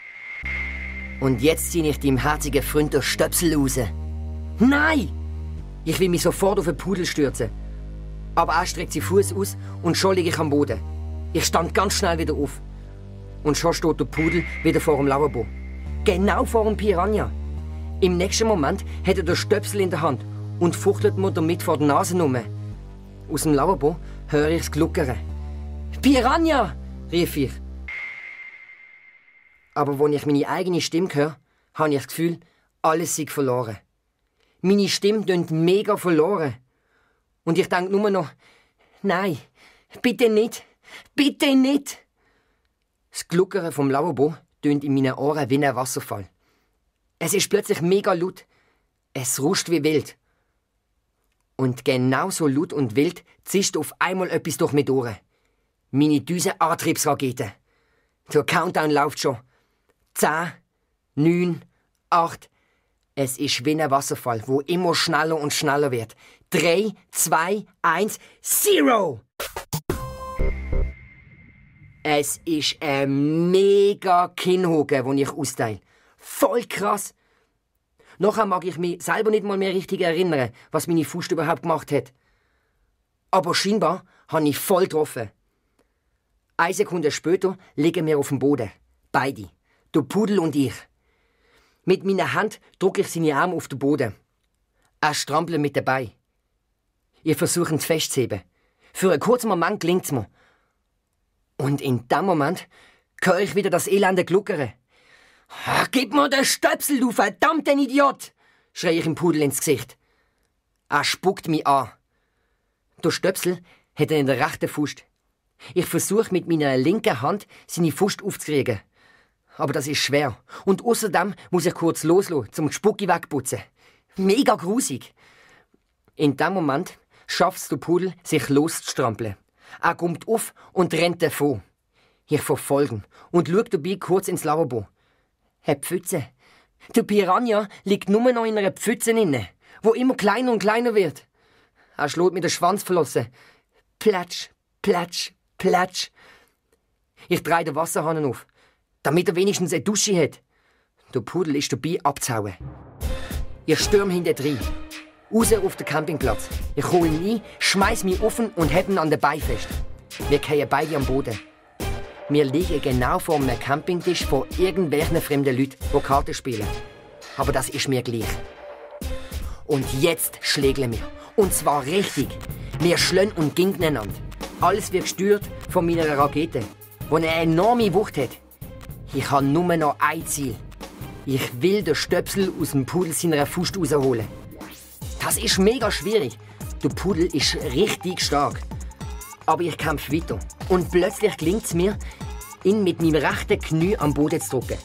Und jetzt ziehe ich deinem herzigen Freund den Stöpsel raus. Nein! Ich will mich sofort auf den Pudel stürzen. Aber er streckt seinen Fuß aus und schon liege ich am Boden. Ich stand ganz schnell wieder auf. Und schon steht der Pudel wieder vor dem Lavabo. Genau vor dem Piranha. Im nächsten Moment hat er den Stöpsel in der Hand und fuchtelt mir damit vor der Nase rum. Aus dem Lavabo höre ich es gluckern. «Piranha!» rief ich. Aber als ich meine eigene Stimme höre, habe ich das Gefühl, alles sei verloren. Meine Stimme tönt mega verloren. Und ich denke nur noch, nein, bitte nicht, bitte nicht. Das Gluckern vom Lavabo tönt in meinen Ohren wie ein Wasserfall. Es ist plötzlich mega laut. Es ruscht wie wild. Und genauso laut und wild zischt auf einmal etwas durch meine Ohren. Meine Düsenantriebsrakete. Der Countdown läuft schon. 10, 9, 8. Es ist wie ein Wasserfall, wo immer schneller und schneller wird. 3, 2, 1, 0! Es ist ein mega Kinnhocken, den ich austeile. Voll krass. Nachher mag ich mich selber nicht mal mehr richtig erinnern, was meine Faust überhaupt gemacht hat. Aber scheinbar habe ich voll getroffen. 1 Sekunde später liegen wir auf dem Boden. Beide. Der Pudel und ich. Mit meiner Hand drücke ich seine Arme auf den Boden. Er strampelt mit dabei. Ich versuche ihn festzuheben. Für einen kurzen Moment gelingt es mir. Und in dem Moment höre ich wieder das elende Gluckern. «Gib mir den Stöpsel, du verdammter Idiot!» schreie ich dem Pudel ins Gesicht. Er spuckt mich an. Der Stöpsel hat er in der rechten Faust. Ich versuche mit meiner linken Hand seine Faust aufzukriegen. Aber das ist schwer. Und außerdem muss ich kurz loslassen, um die Spucki wegputzen. Mega grusig. In dem Moment schafft es der Pudel, sich loszustrampeln. Er kommt auf und rennt davon. Ich verfolge ihn und schaue dabei kurz ins Lavabo. Eine Pfütze. Der Piranha liegt nur noch in einer Pfütze inne, wo immer kleiner und kleiner wird. Er schlägt mit der Schwanzflosse. Platsch, platsch, platsch. Ich drehe den Wasserhahn auf, damit er wenigstens eine Dusche hat. Der Pudel ist dabei abzuhauen. Ich stürme hinterher. Raus auf den Campingplatz. Ich hole ihn ein, schmeiß mich offen und heb ihn an den Beinen fest. Wir fallen beide am Boden. Wir liegen genau vor einem Campingtisch von irgendwelchen fremden Leuten, die Karten spielen. Aber das ist mir gleich. Und jetzt schlägeln wir. Und zwar richtig. Wir schlön und gingen einander. Alles wird gesteuert von meiner Rakete, die eine enorme Wucht hat. Ich habe nur noch ein Ziel. Ich will den Stöpsel aus dem Pudel seiner Faust rausholen. Das ist mega schwierig. Der Pudel ist richtig stark. Aber ich kämpfe weiter. Und plötzlich gelingt es mir, ihn mit meinem rechten Knie am Boden zu drücken.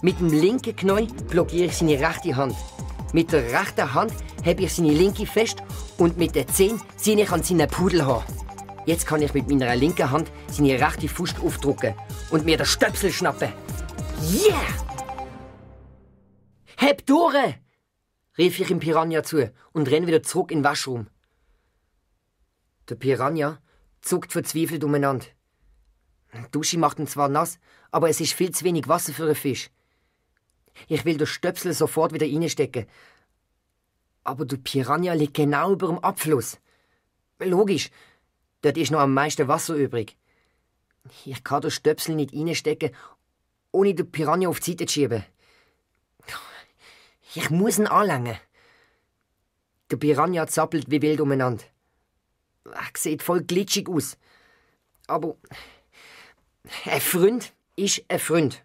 Mit dem linken Knie blockiere ich seine rechte Hand. Mit der rechten Hand habe ich seine linke fest und mit der Zehen ziehe ich an seinen Pudelhaar. Jetzt kann ich mit meiner linken Hand seine rechte Faust aufdrücken und mir den Stöpsel schnappen. Yeah! «Heb durch!» rief ich dem Piranha zu und renne wieder zurück in den Waschraum. Der Piranha zuckt verzweifelt umeinander. Die Dusche macht ihn zwar nass, aber es ist viel zu wenig Wasser für einen Fisch. Ich will den Stöpsel sofort wieder reinstecken. Aber der Piranha liegt genau über dem Abfluss. Logisch, dort ist noch am meisten Wasser übrig. Ich kann den Stöpsel nicht reinstecken, ohne den Piranha auf die Seite zu schieben. Ich muss ihn anlängen. Der Piranha zappelt wie wild umeinander. Er sieht voll glitschig aus. Aber ein Freund ist ein Freund.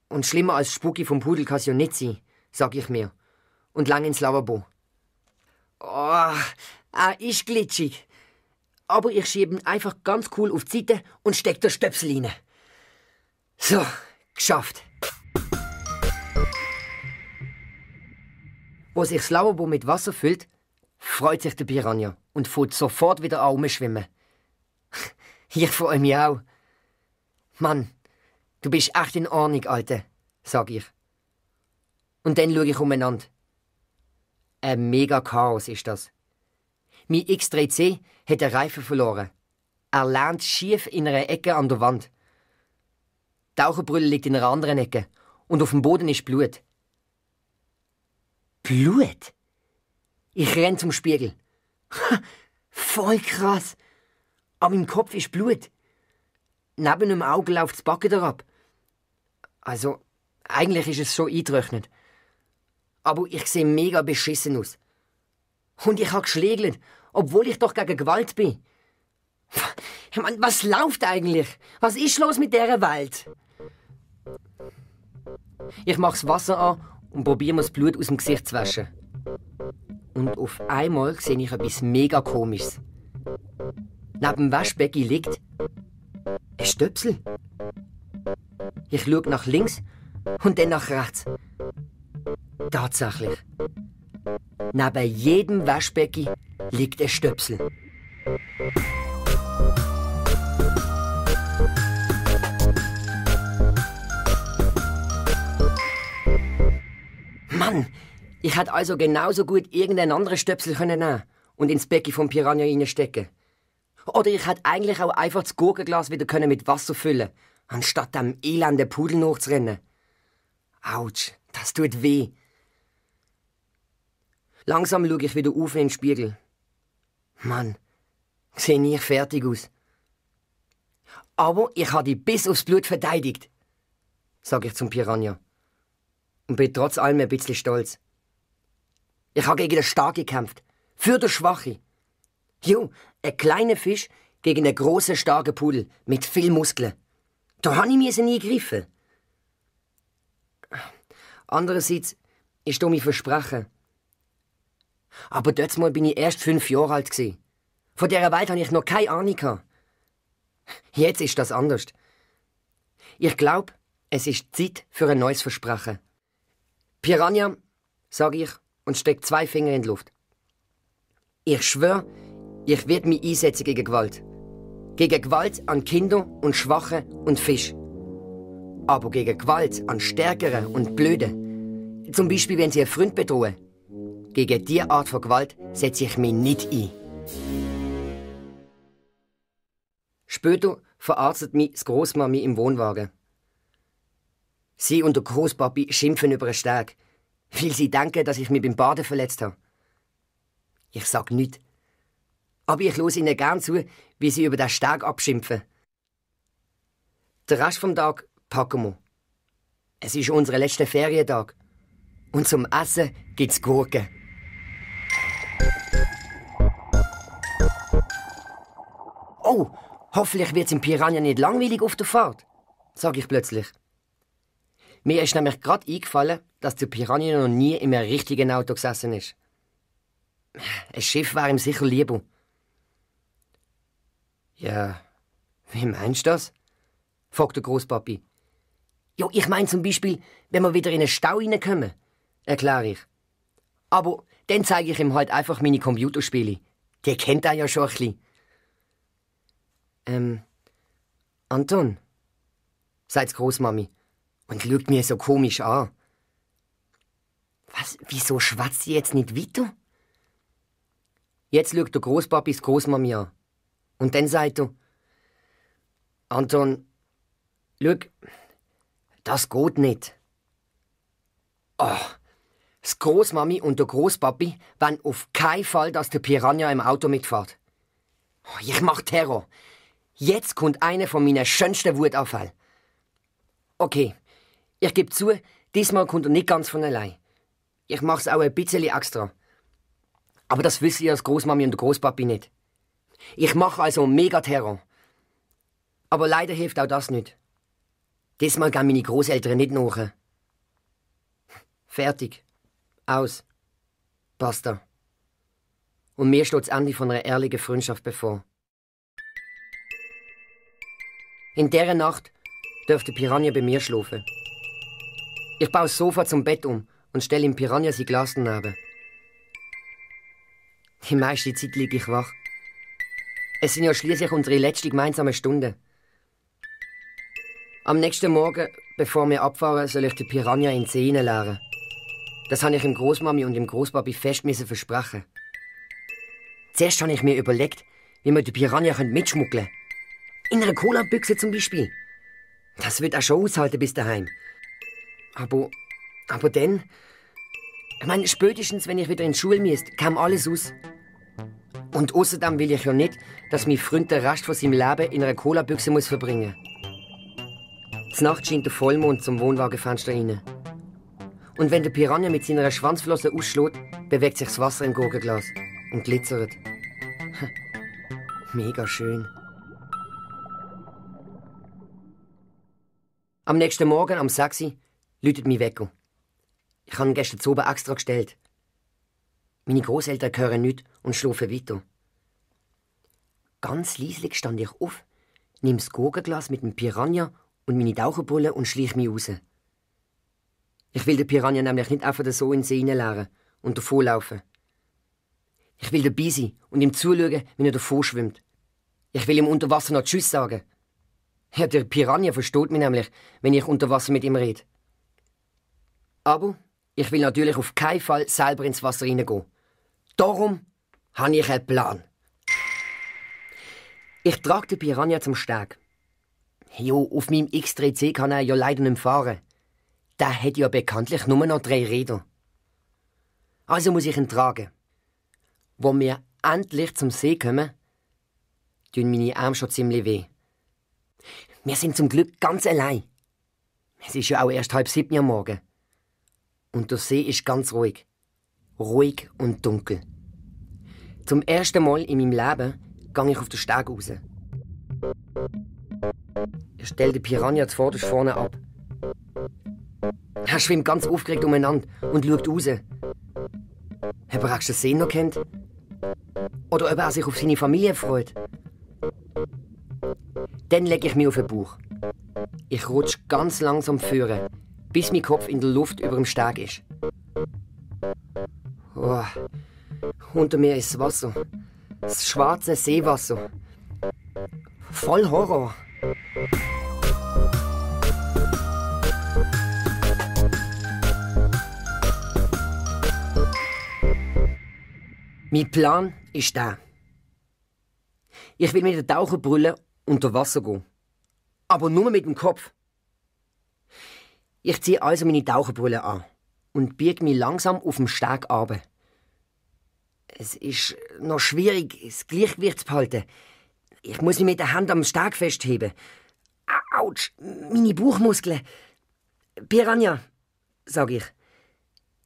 Und schlimmer als Spucki vom Pudel kann es ja nicht sein, sag ich mir. Und lang ins Lavabo. Oh, er ist glitschig. Aber ich schiebe ihn einfach ganz cool auf die Seite und steck den Stöpsel rein. So, geschafft. Wo sich das Lavabo mit Wasser füllt, freut sich der Piranha und fängt sofort wieder an rumschwimmen. Ich freue mich auch. Mann, du bist echt in Ordnung, Alter, sag ich. Und dann schaue ich umeinander. Ein mega Chaos ist das. Mein X3C hat den Reifen verloren. Er landet schief in einer Ecke an der Wand. Die Taucherbrille liegt in einer anderen Ecke und auf dem Boden ist Blut. Blut? Ich renn zum Spiegel. Voll krass. An meinem Kopf ist Blut. Neben dem Auge läuft das Backen herab. Also, eigentlich ist es schon eingetrocknet. Aber ich sehe mega beschissen aus. Und ich habe geschlägelt, obwohl ich doch gegen Gewalt bin. Ich meine, was läuft eigentlich? Was ist los mit dieser Welt? Ich mache das Wasser an und probiere mir das Blut aus dem Gesicht zu waschen. Und auf einmal sehe ich etwas mega Komisches. Neben dem Waschbecken liegt ein Stöpsel. Ich schaue nach links und dann nach rechts. Tatsächlich. Neben jedem Waschbecken liegt ein Stöpsel. Mann, Ich hätte also genauso gut irgendeinen anderen Stöpsel nehmen können und ins Becken vom Piranha reinstecken. Oder ich hätte eigentlich auch einfach das Gurkenglas wieder mit Wasser füllen, anstatt dem elenden Pudel nachzurennen. Autsch, das tut weh. Langsam schaue ich wieder auf in den Spiegel. Mann, sehe ich fertig aus. Aber ich habe dich bis aufs Blut verteidigt, sage ich zum Piranha. Und bin trotz allem ein bisschen stolz. Ich habe gegen den Starken gekämpft, für den Schwachen. Jo, ein kleiner Fisch gegen einen grossen, starken Pudel mit viel Muskeln. Da habe ich mir nie gegriffen. Andererseits ist mir versprochen. Aber dort mal bin ich erst 5 Jahre alt gewesen. Von dieser Welt habe ich noch keine Ahnung gehabt. Jetzt ist das anders. Ich glaube, es ist Zeit für ein neues Versprechen. Piranha, sage ich und stecke 2 Finger in die Luft. Ich schwöre, ich werde mich einsetzen gegen Gewalt. Gegen Gewalt an Kinder und Schwache und Fisch. Aber gegen Gewalt an Stärkeren und Blöden. Zum Beispiel, wenn sie einen Freund bedrohen. Gegen diese Art von Gewalt setze ich mich nicht ein. Später verarztet mich das Großmami im Wohnwagen. Sie und der Großpapi schimpfen über den Steg, weil sie denken, dass ich mich beim Baden verletzt habe. Ich sag nichts. Aber ich höre ihnen gern zu, wie sie über den Steg abschimpfen. Den Rest vom Tag packen wir. Es ist unser letzter Ferientag. Und zum Essen gibt's Gurken. Oh, hoffentlich wird's im Piranha nicht langweilig auf der Fahrt, sage ich plötzlich. Mir ist nämlich gerade eingefallen, dass der Piranha noch nie in einem richtigen Auto gesessen ist. Ein Schiff wäre ihm sicher lieber. Ja, wie meinst du das? Fragt der Großpapi. Ja, ich meine zum Beispiel, wenn wir wieder in einen Stau reinkommen, erkläre ich. Aber dann zeige ich ihm halt einfach meine Computerspiele. Die kennt er ja schon ein bisschen. Anton, sagt Großmami und schaut mir so komisch an. Was, wieso schwatzt sie jetzt nicht weiter? Jetzt schaut der Großpapi das Großmami an. Und dann sagt er, Anton, schau, das geht nicht. Oh, das Großmami und der Großpapi wollen auf keinen Fall, dass der Piranha im Auto mitfährt. Oh, ich mach Terror. Jetzt kommt einer von meinen schönsten Wutanfällen. Okay, ich gebe zu, diesmal kommt er nicht ganz von allein. Ich mach's auch ein bisschen extra. Aber das wissen ja das Großmami und der Großpapi nicht. Ich mache also Megaterror. Aber leider hilft auch das nicht. Diesmal gehen meine Großeltern nicht nach. Fertig. Aus. Basta. Und mir steht das Ende von einer ehrlichen Freundschaft bevor. In dieser Nacht dürfte Piranha bei mir schlafen. Ich baue das Sofa zum Bett um und stelle ihm Piranha sein Glas daneben. Die meiste Zeit liege ich wach. Es sind ja schließlich unsere letzten gemeinsamen Stunden. Am nächsten Morgen, bevor wir abfahren, soll ich die Piranha in die See leeren. Das habe ich dem Großmami und dem Großpapi fest versprechen. Zuerst habe ich mir überlegt, wie wir die Piranha mitschmuggeln können. In einer Cola-Büchse zum Beispiel. Das wird auch schon aushalten bis daheim. Aber dann... Ich meine, spätestens, wenn ich wieder in die Schule müsste, kam alles aus. Und außerdem will ich ja nicht, dass mein Freund den Rest von seinem Leben in einer Cola-Büchse verbringen muss. Nacht scheint der Vollmond zum Wohnwagenfenster rein. Und wenn der Piranha mit seiner Schwanzflosse ausschlägt, bewegt sich das Wasser im Gurkenglas und glitzert. Mega schön. Am nächsten Morgen, am 6 Uhr, läutet mein Wecker. Ich habe ihn gestern zu oben extra gestellt. Meine Großeltern hören nichts und schlafen weiter. Ganz leislich stand ich auf, nehme das Gurkenglas mit dem Piranha und meine Taucherbrille und schleiche mich raus. Ich will den Piranha nämlich nicht einfach so in den See leeren und davonlaufen. Ich will dabei sein und ihm zuschauen, wenn er davon schwimmt. Ich will ihm unter Wasser noch Tschüss sagen. Ja, der Piranha versteht mich nämlich, wenn ich unter Wasser mit ihm rede. Aber Ich will natürlich auf keinen Fall selber ins Wasser reingehen. Darum habe ich einen Plan. Ich trage den Piranha zum Steg. Jo, auf meinem X3C kann er ja leider nicht fahren. Der hat ja bekanntlich nur noch 3 Räder. Also muss ich ihn tragen. Wo wir endlich zum See kommen, tun meine Arme schon ziemlich weh. Wir sind zum Glück ganz allein. Es ist ja auch erst 6:30 am Morgen. Und der See ist ganz ruhig. Ruhig und dunkel. Zum ersten Mal in meinem Leben gehe ich auf den Steg raus. Ich stelle den Piranha zuvorderst vorne ab. Er schwimmt ganz aufgeregt umeinander und schaut raus. Ob er auch den See noch kennt? Oder ob er sich auf seine Familie freut? Dann lege ich mich auf den Bauch. Ich rutsche ganz langsam führen, bis mein Kopf in der Luft über dem Steg ist. Oh, unter mir ist das Wasser. Das schwarze Seewasser. Voll Horror. Mein Plan ist der. Ich will mit der Taucherbrille unter Wasser gehen. Aber nur mit dem Kopf. Ich ziehe also meine Taucherbrille an und biege mich langsam auf dem Steg runter. Es ist noch schwierig, das Gleichgewicht zu behalten. Ich muss mich mit der Hand am Steg festheben. Autsch, meine Bauchmuskeln. Piranha, sag ich.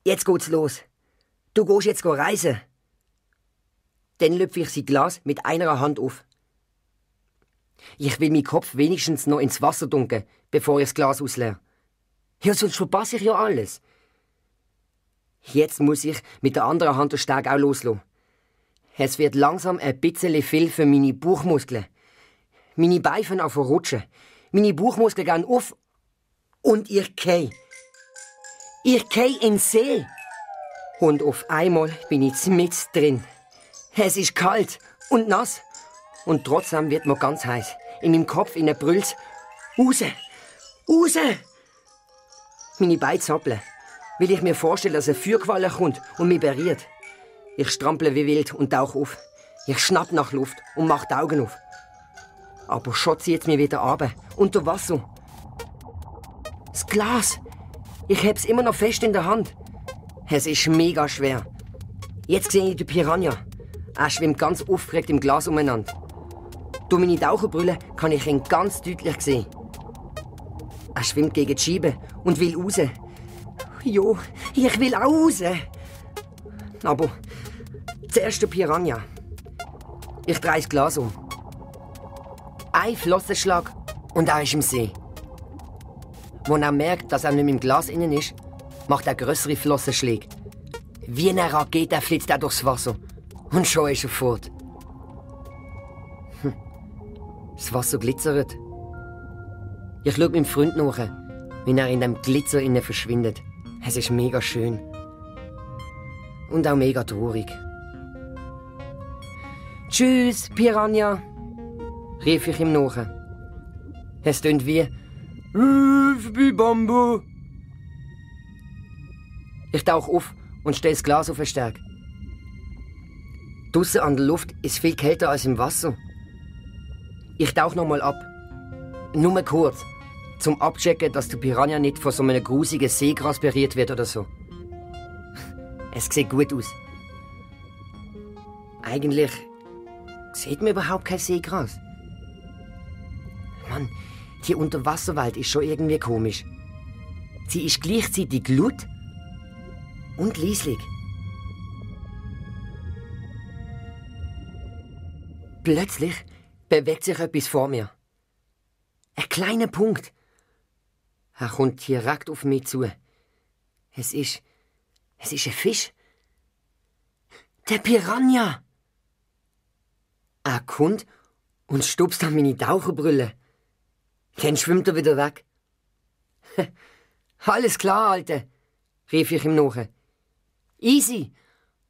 Jetzt geht's los. Du gehst jetzt reisen. Dann lüpfe ich sein Glas mit einer Hand auf. Ich will meinen Kopf wenigstens noch ins Wasser dunkeln, bevor ich das Glas ausleere. Ja, sonst verpasse ich ja alles. Jetzt muss ich mit der anderen Hand den Steg auch loslassen. Es wird langsam ein bisschen viel für meine Bauchmuskeln. Meine Beine fangen an zu rutschen. Meine Bauchmuskeln gehen auf und ich gehe. Ich gehe in den See. Und auf einmal bin ich mit drin. Es ist kalt und nass. Und trotzdem wird mir ganz heiß. In meinem Kopf brüllt's. Raus! Raus! Meine Beine zappeln, weil ich mir vorstelle, dass ein Feuerqualle kommt und mich berührt. Ich strample wie wild und tauche auf. Ich schnapp nach Luft und mach die Augen auf. Aber schon zieht's mich wieder runter, unter Wasser. Das Glas! Ich hab's immer noch fest in der Hand. Es ist mega schwer. Jetzt sehe ich den Piranha. Er schwimmt ganz aufgeregt im Glas umeinander. Durch meine Taucherbrille kann ich ihn ganz deutlich sehen. Er schwimmt gegen die Scheibe und will raus. Jo, ich will auch raus. Aber zuerst der Piranha. Ich drehe das Glas um. Ein Flossenschlag und er ist im See. Als er merkt, dass er nicht mehr im Glas innen ist, macht er grössere Flossenschläge. Wie eine Rakete flitzt er durchs Wasser. Und schon ist er fort. Das Wasser glitzert. Ich schaue meinem Freund nach, wie er in dem Glitzer innen verschwindet. Es ist mega schön. Und auch mega traurig. Tschüss, Piranha, rief ich ihm nach. Es tönt wie Bambu. Ich tauche auf und stelle das Glas auf den Steg. Draussen an der Luft ist viel kälter als im Wasser. Ich tauche nochmal ab. Nur kurz, zum Abchecken, dass der Piranha nicht von so einem grusigen Seegras berührt wird oder so. Es sieht gut aus. Eigentlich sieht man überhaupt kein Seegras. Mann, die Unterwasserwelt ist schon irgendwie komisch. Sie ist gleichzeitig laut und leislich. Plötzlich bewegt sich etwas vor mir. Ein kleiner Punkt. Er kommt direkt auf mich zu. Es ist ein Fisch. Der Piranha. Er kommt und stupst an meine Taucherbrille. Dann schwimmt er wieder weg. Alles klar, Alte, rief ich ihm nach. Easy.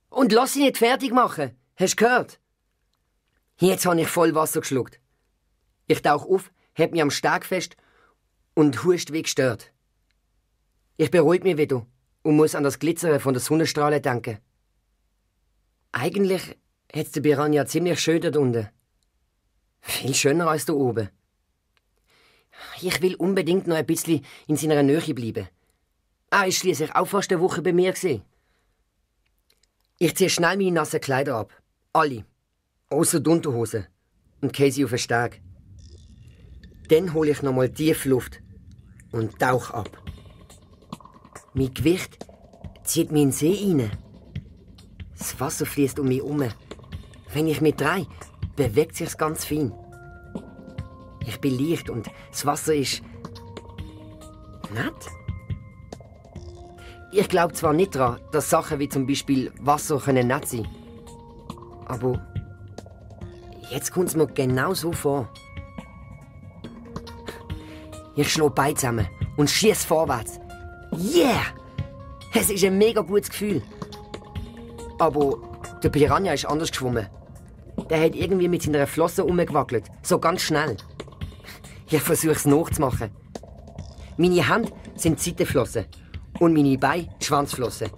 Und lass ihn nicht fertig machen. Hast du gehört? Jetzt habe ich voll Wasser geschluckt. Ich tauche auf, heb mich am Steg fest und hust wie gestört. Ich beruhige mich wieder und muss an das Glitzern von der Sonnenstrahlen denken. Eigentlich hat's der Piranha ziemlich schön dort unten. Viel schöner als da oben. Ich will unbedingt noch ein bisschen in seiner Nähe bleiben. Er ist schliesslich auch fast eine Woche bei mir gewesen. Ich ziehe schnell meine nassen Kleider ab. Alle. Außer die Unterhose. Und gehe sie auf den Steg. Dann hole ich nochmal tief Luft und tauche ab. Mein Gewicht zieht mich in den See rein. Das Wasser fließt um mich herum. Wenn ich mich drehe, bewegt sich's ganz fein. Ich bin leicht und das Wasser ist nett. Ich glaube zwar nicht daran, dass Sachen wie zum Beispiel Wasser nett sein können. Aber jetzt kommt es mir genau so vor. Ich schlage Beine zusammen und schieße vorwärts. Yeah! Es ist ein mega gutes Gefühl. Aber der Piranha ist anders geschwommen. Der hat irgendwie mit seiner Flosse rumgewackelt. So ganz schnell. Ich versuche es nachzumachen. Meine Hände sind die Seitenflossen und meine Beine die Schwanzflossen.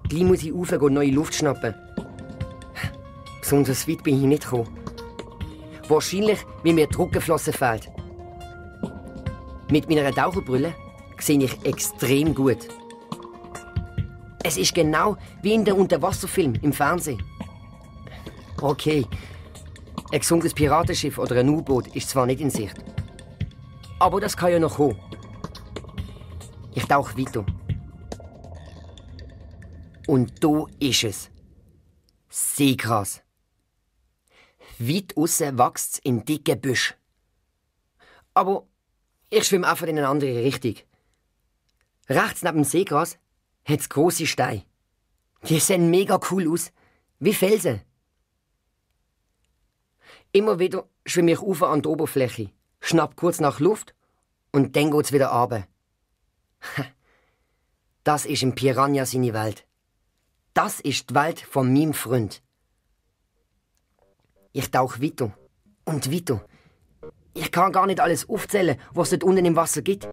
Gleich muss ich raufgehen und neue Luft schnappen. Besonders weit bin ich nicht gekommen. Wahrscheinlich, weil mir die Rückenflosse fehlt. Mit meiner Taucherbrille sehe ich extrem gut. Es ist genau wie in der Unterwasserfilm im Fernsehen. Okay, ein gesunkenes Piratenschiff oder ein U-Boot ist zwar nicht in Sicht. Aber das kann ja noch kommen. Ich tauche weiter. Und da ist es. Seegras. Weit aussen wächst in dicken Büsch. Aber ich schwimme einfach in eine andere Richtung. Rechts neben dem Seegras hat es grosse Steine. Die sehen mega cool aus, wie Felsen. Immer wieder schwimme ich auf an die Oberfläche, schnapp kurz nach Luft und dann geht's wieder runter. Das ist ein Piranha seine Welt. Das ist die Welt von meinem Freund. Ich tauche weiter und weiter. Ich kann gar nicht alles aufzählen, was es dort unten im Wasser gibt.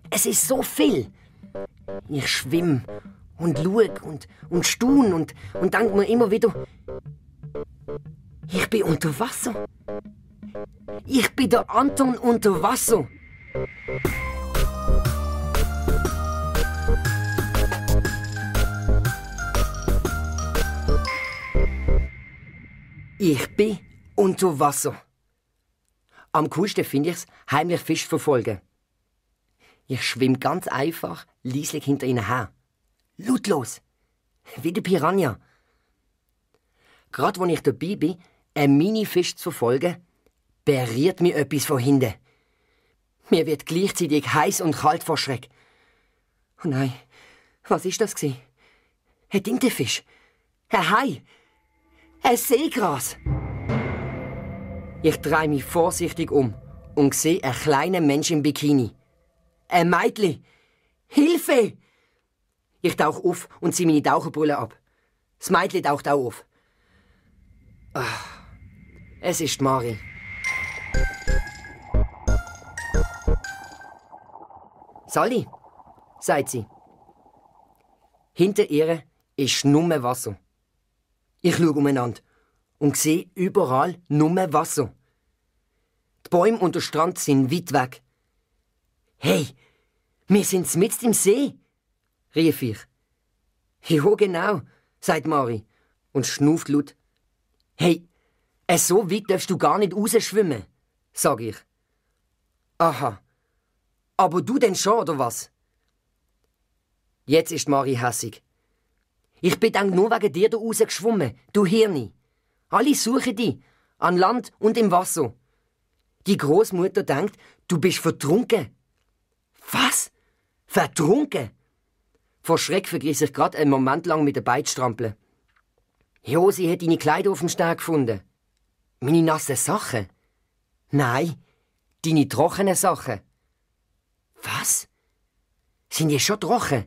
Es ist so viel. Ich schwimme und schaue und staune und denke mir immer wieder, ich bin unter Wasser. Ich bin der Anton unter Wasser. Ich bin unter Wasser. Am coolsten finde ich es, heimlich Fisch verfolgen. Ich schwimme ganz einfach leislich hinter ihnen her. Lautlos. Wie der Piranha. Gerade wenn ich dabei bin, einen Mini-Fisch zu verfolgen, berührt mich etwas von hinten. Mir wird gleichzeitig heiß und kalt vor Schreck. Oh nein, was ist das gewesen? Ein Tintenfisch. Ein Hai. Ein Seegras. Ich drehe mich vorsichtig um und sehe einen kleinen Mensch im Bikini. Ein Mädchen. Hilfe! Ich tauche auf und ziehe meine Taucherbrille ab. Das Mädchen taucht auch auf. Es ist Mari. Sally, sagt sie. Hinter ihr ist nur Wasser. Ich schaue umeinander und sehe überall nur Wasser. Die Bäume und der Strand sind weit weg. Hey, wir sind mitten im See, rief ich. Ja, genau, sagt Mari und schnauft laut. Hey, so weit darfst du gar nicht rausschwimmen, sag ich. Aha, aber du denn schon, oder was? Jetzt ist Mari hässig. Ich bin dann nur wegen dir da rausgeschwommen, du Hirni. Alle suchen dich, an Land und im Wasser. Die Großmutter denkt, du bist vertrunken. Was? Vertrunken? Vor Schreck vergieß ich grad einen Moment lang mit den Beinen strampeln. Jo, sie hat deine Kleider auf dem Steg gefunden. Meine nassen Sachen? Nein, deine trockenen Sachen. Was? Sind die schon trocken?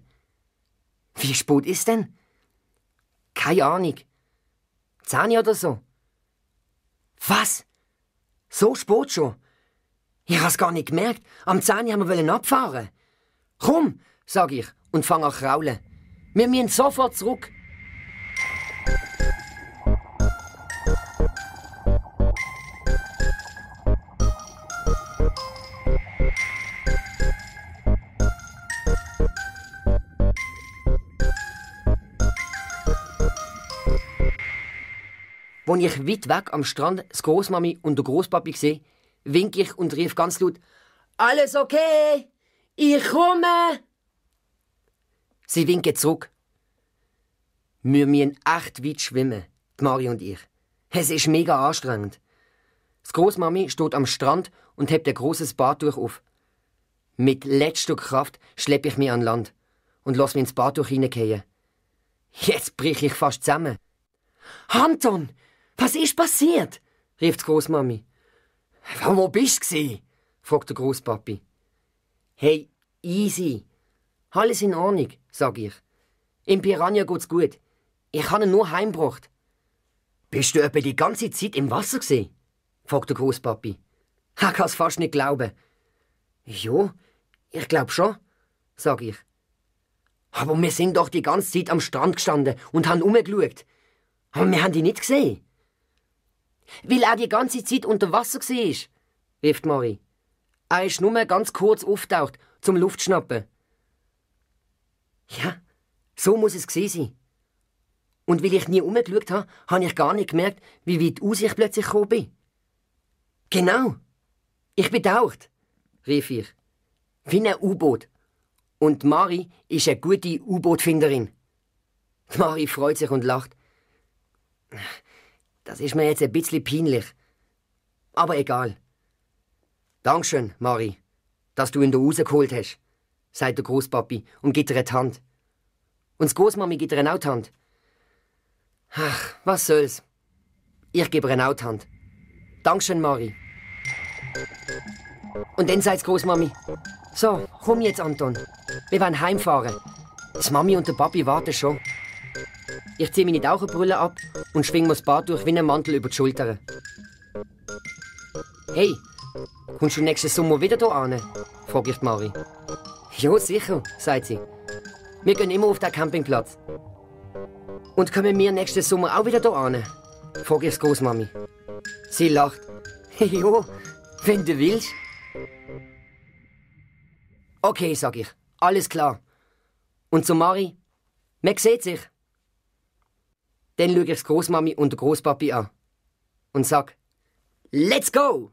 Wie spät ist denn? Keine Ahnung. 10 oder so. Was? So spät schon? Ich hab's gar nicht gemerkt. Am 10 haben wir abfahren. Komm, sag ich und fange an zu kraulen. Wir müssen sofort zurück. Als ich weit weg am Strand das Großmami und der Großpapi sehe, winke ich und rief ganz laut: «Alles okay? Ich komme!» Sie winken zurück. Wir müssen echt weit schwimmen, die Mari und ich. Es ist mega anstrengend. Das Großmami steht am Strand und hebt ein grosses Badtuch auf. Mit letzter Kraft schleppe ich mich an Land und lasse mich ins Badtuch hineingehen. Jetzt brich ich fast zusammen. «Anton, was ist passiert?» rief die Großmami. «Wo bist du?» fragt der Großpapi. «Hey, easy. Alles in Ordnung», sag ich. «Im Piranha geht's gut. Ich habe ihn nur heimgebracht.» «Bist du etwa die ganze Zeit im Wasser gewesen?» fragt der Großpapi. Ich kann es fast nicht glauben. «Ja, ich glaube schon», sag ich. «Aber wir sind doch die ganze Zeit am Strand gestanden und haben umgeschaut. Aber wir haben ihn nicht gesehen.» «Weil er die ganze Zeit unter Wasser war», rief Mari. «Er ist nur ganz kurz auftaucht, zum Luft schnappen.» Ja, so muss es gewesen sein. Und weil ich nie umgeschaut habe, habe ich gar nicht gemerkt, wie weit aus ich plötzlich gekommen bin. «Genau, ich bin taucht», rief ich. «Wie ein U-Boot. Und Mari ist eine gute U-Boot-Finderin.» Mari freut sich und lacht. «Das ist mir jetzt ein bisschen peinlich. Aber egal.» «Dankeschön, Mari, dass du ihn da rausgeholt hast», sagt der Großpapi und gibt ihr die Hand. Und das Großmami gibt ihr auch die Hand. Ach, was soll's. Ich gebe ihr auch die Hand. «Dankeschön, Mari.» Und dann sagt die Großmami: «So, komm jetzt, Anton. Wir wollen heimfahren. Das Mami und der Papi warten schon.» Ich ziehe meine Taucherbrille ab und schwinge mir das Bad durch wie einen Mantel über die Schultern. «Hey, kommst du nächsten Sommer wieder hier an?» frage ich die Mari. «Ja, sicher», sagt sie. «Wir gehen immer auf den Campingplatz.» «Und kommen wir nächsten Sommer auch wieder hier an?» frage ich die Großmami. Sie lacht. «Ja, wenn du willst.» «Okay», sag ich. «Alles klar.» Und zu Mari: «Man sieht sich.» Dann schaue ich das Großmami und den Großpapi an und sag: «Let's go!»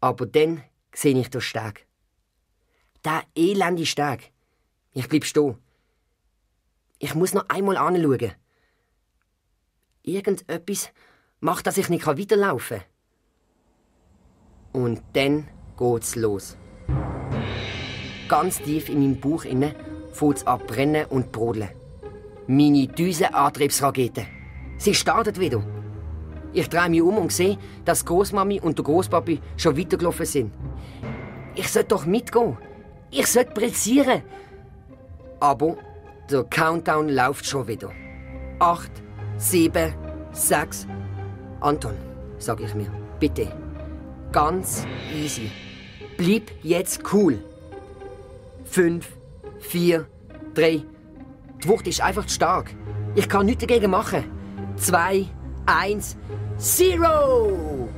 Aber dann sehe ich den Steg. Der elende Steg. Ich bleib stehen. Ich muss noch einmal anschauen. Irgendetwas macht, dass ich nicht weiterlaufen kann. Und dann geht's los. Ganz tief in meinem Bauch fängt es an zu brennen und brodeln. Meine Düsenantriebsrakete. Sie startet wieder. Ich drehe mich um und sehe, dass die Großmami und der Großpapi schon weitergelaufen sind. Ich sollte doch mitgehen. Ich sollte pressieren. Aber der Countdown läuft schon wieder. 8, 7, 6. «Anton», sage ich mir, «bitte, ganz easy. Bleib jetzt cool. 5, 4, 3. Die Wucht ist einfach zu stark. Ich kann nichts dagegen machen. 2, 1, 0!»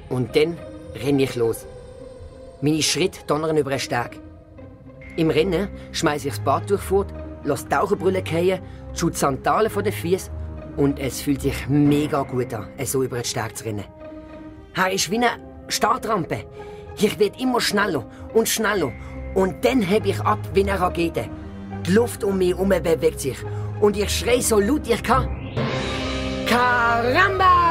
Und dann renne ich los. Meine Schritte donnern über den Steg. Im Rennen schmeiße ich das Badtuch fort, lasse die Taucherbrille fallen, schaue die Sandalen von den Füßen und es fühlt sich mega gut an, so über den Steg zu rennen. Er ist wie eine Startrampe. Ich werde immer schneller und schneller und dann hebe ich ab wie eine Rakete. Die Luft um mich herum bewegt sich und ich schreie so laut ich kann: «Caramba!»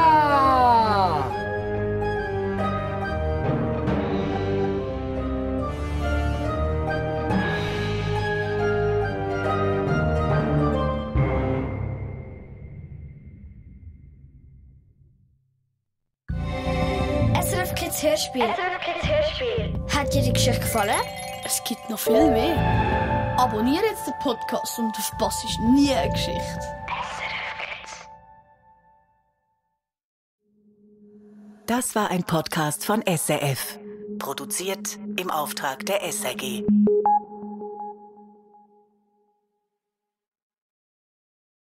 SRF Kids Hörspiel. Hat dir die Geschichte gefallen? Es gibt noch viel mehr. Abonniere jetzt den Podcast und du verpasst nie eine Geschichte. Das war ein Podcast von SRF. Produziert im Auftrag der SRG.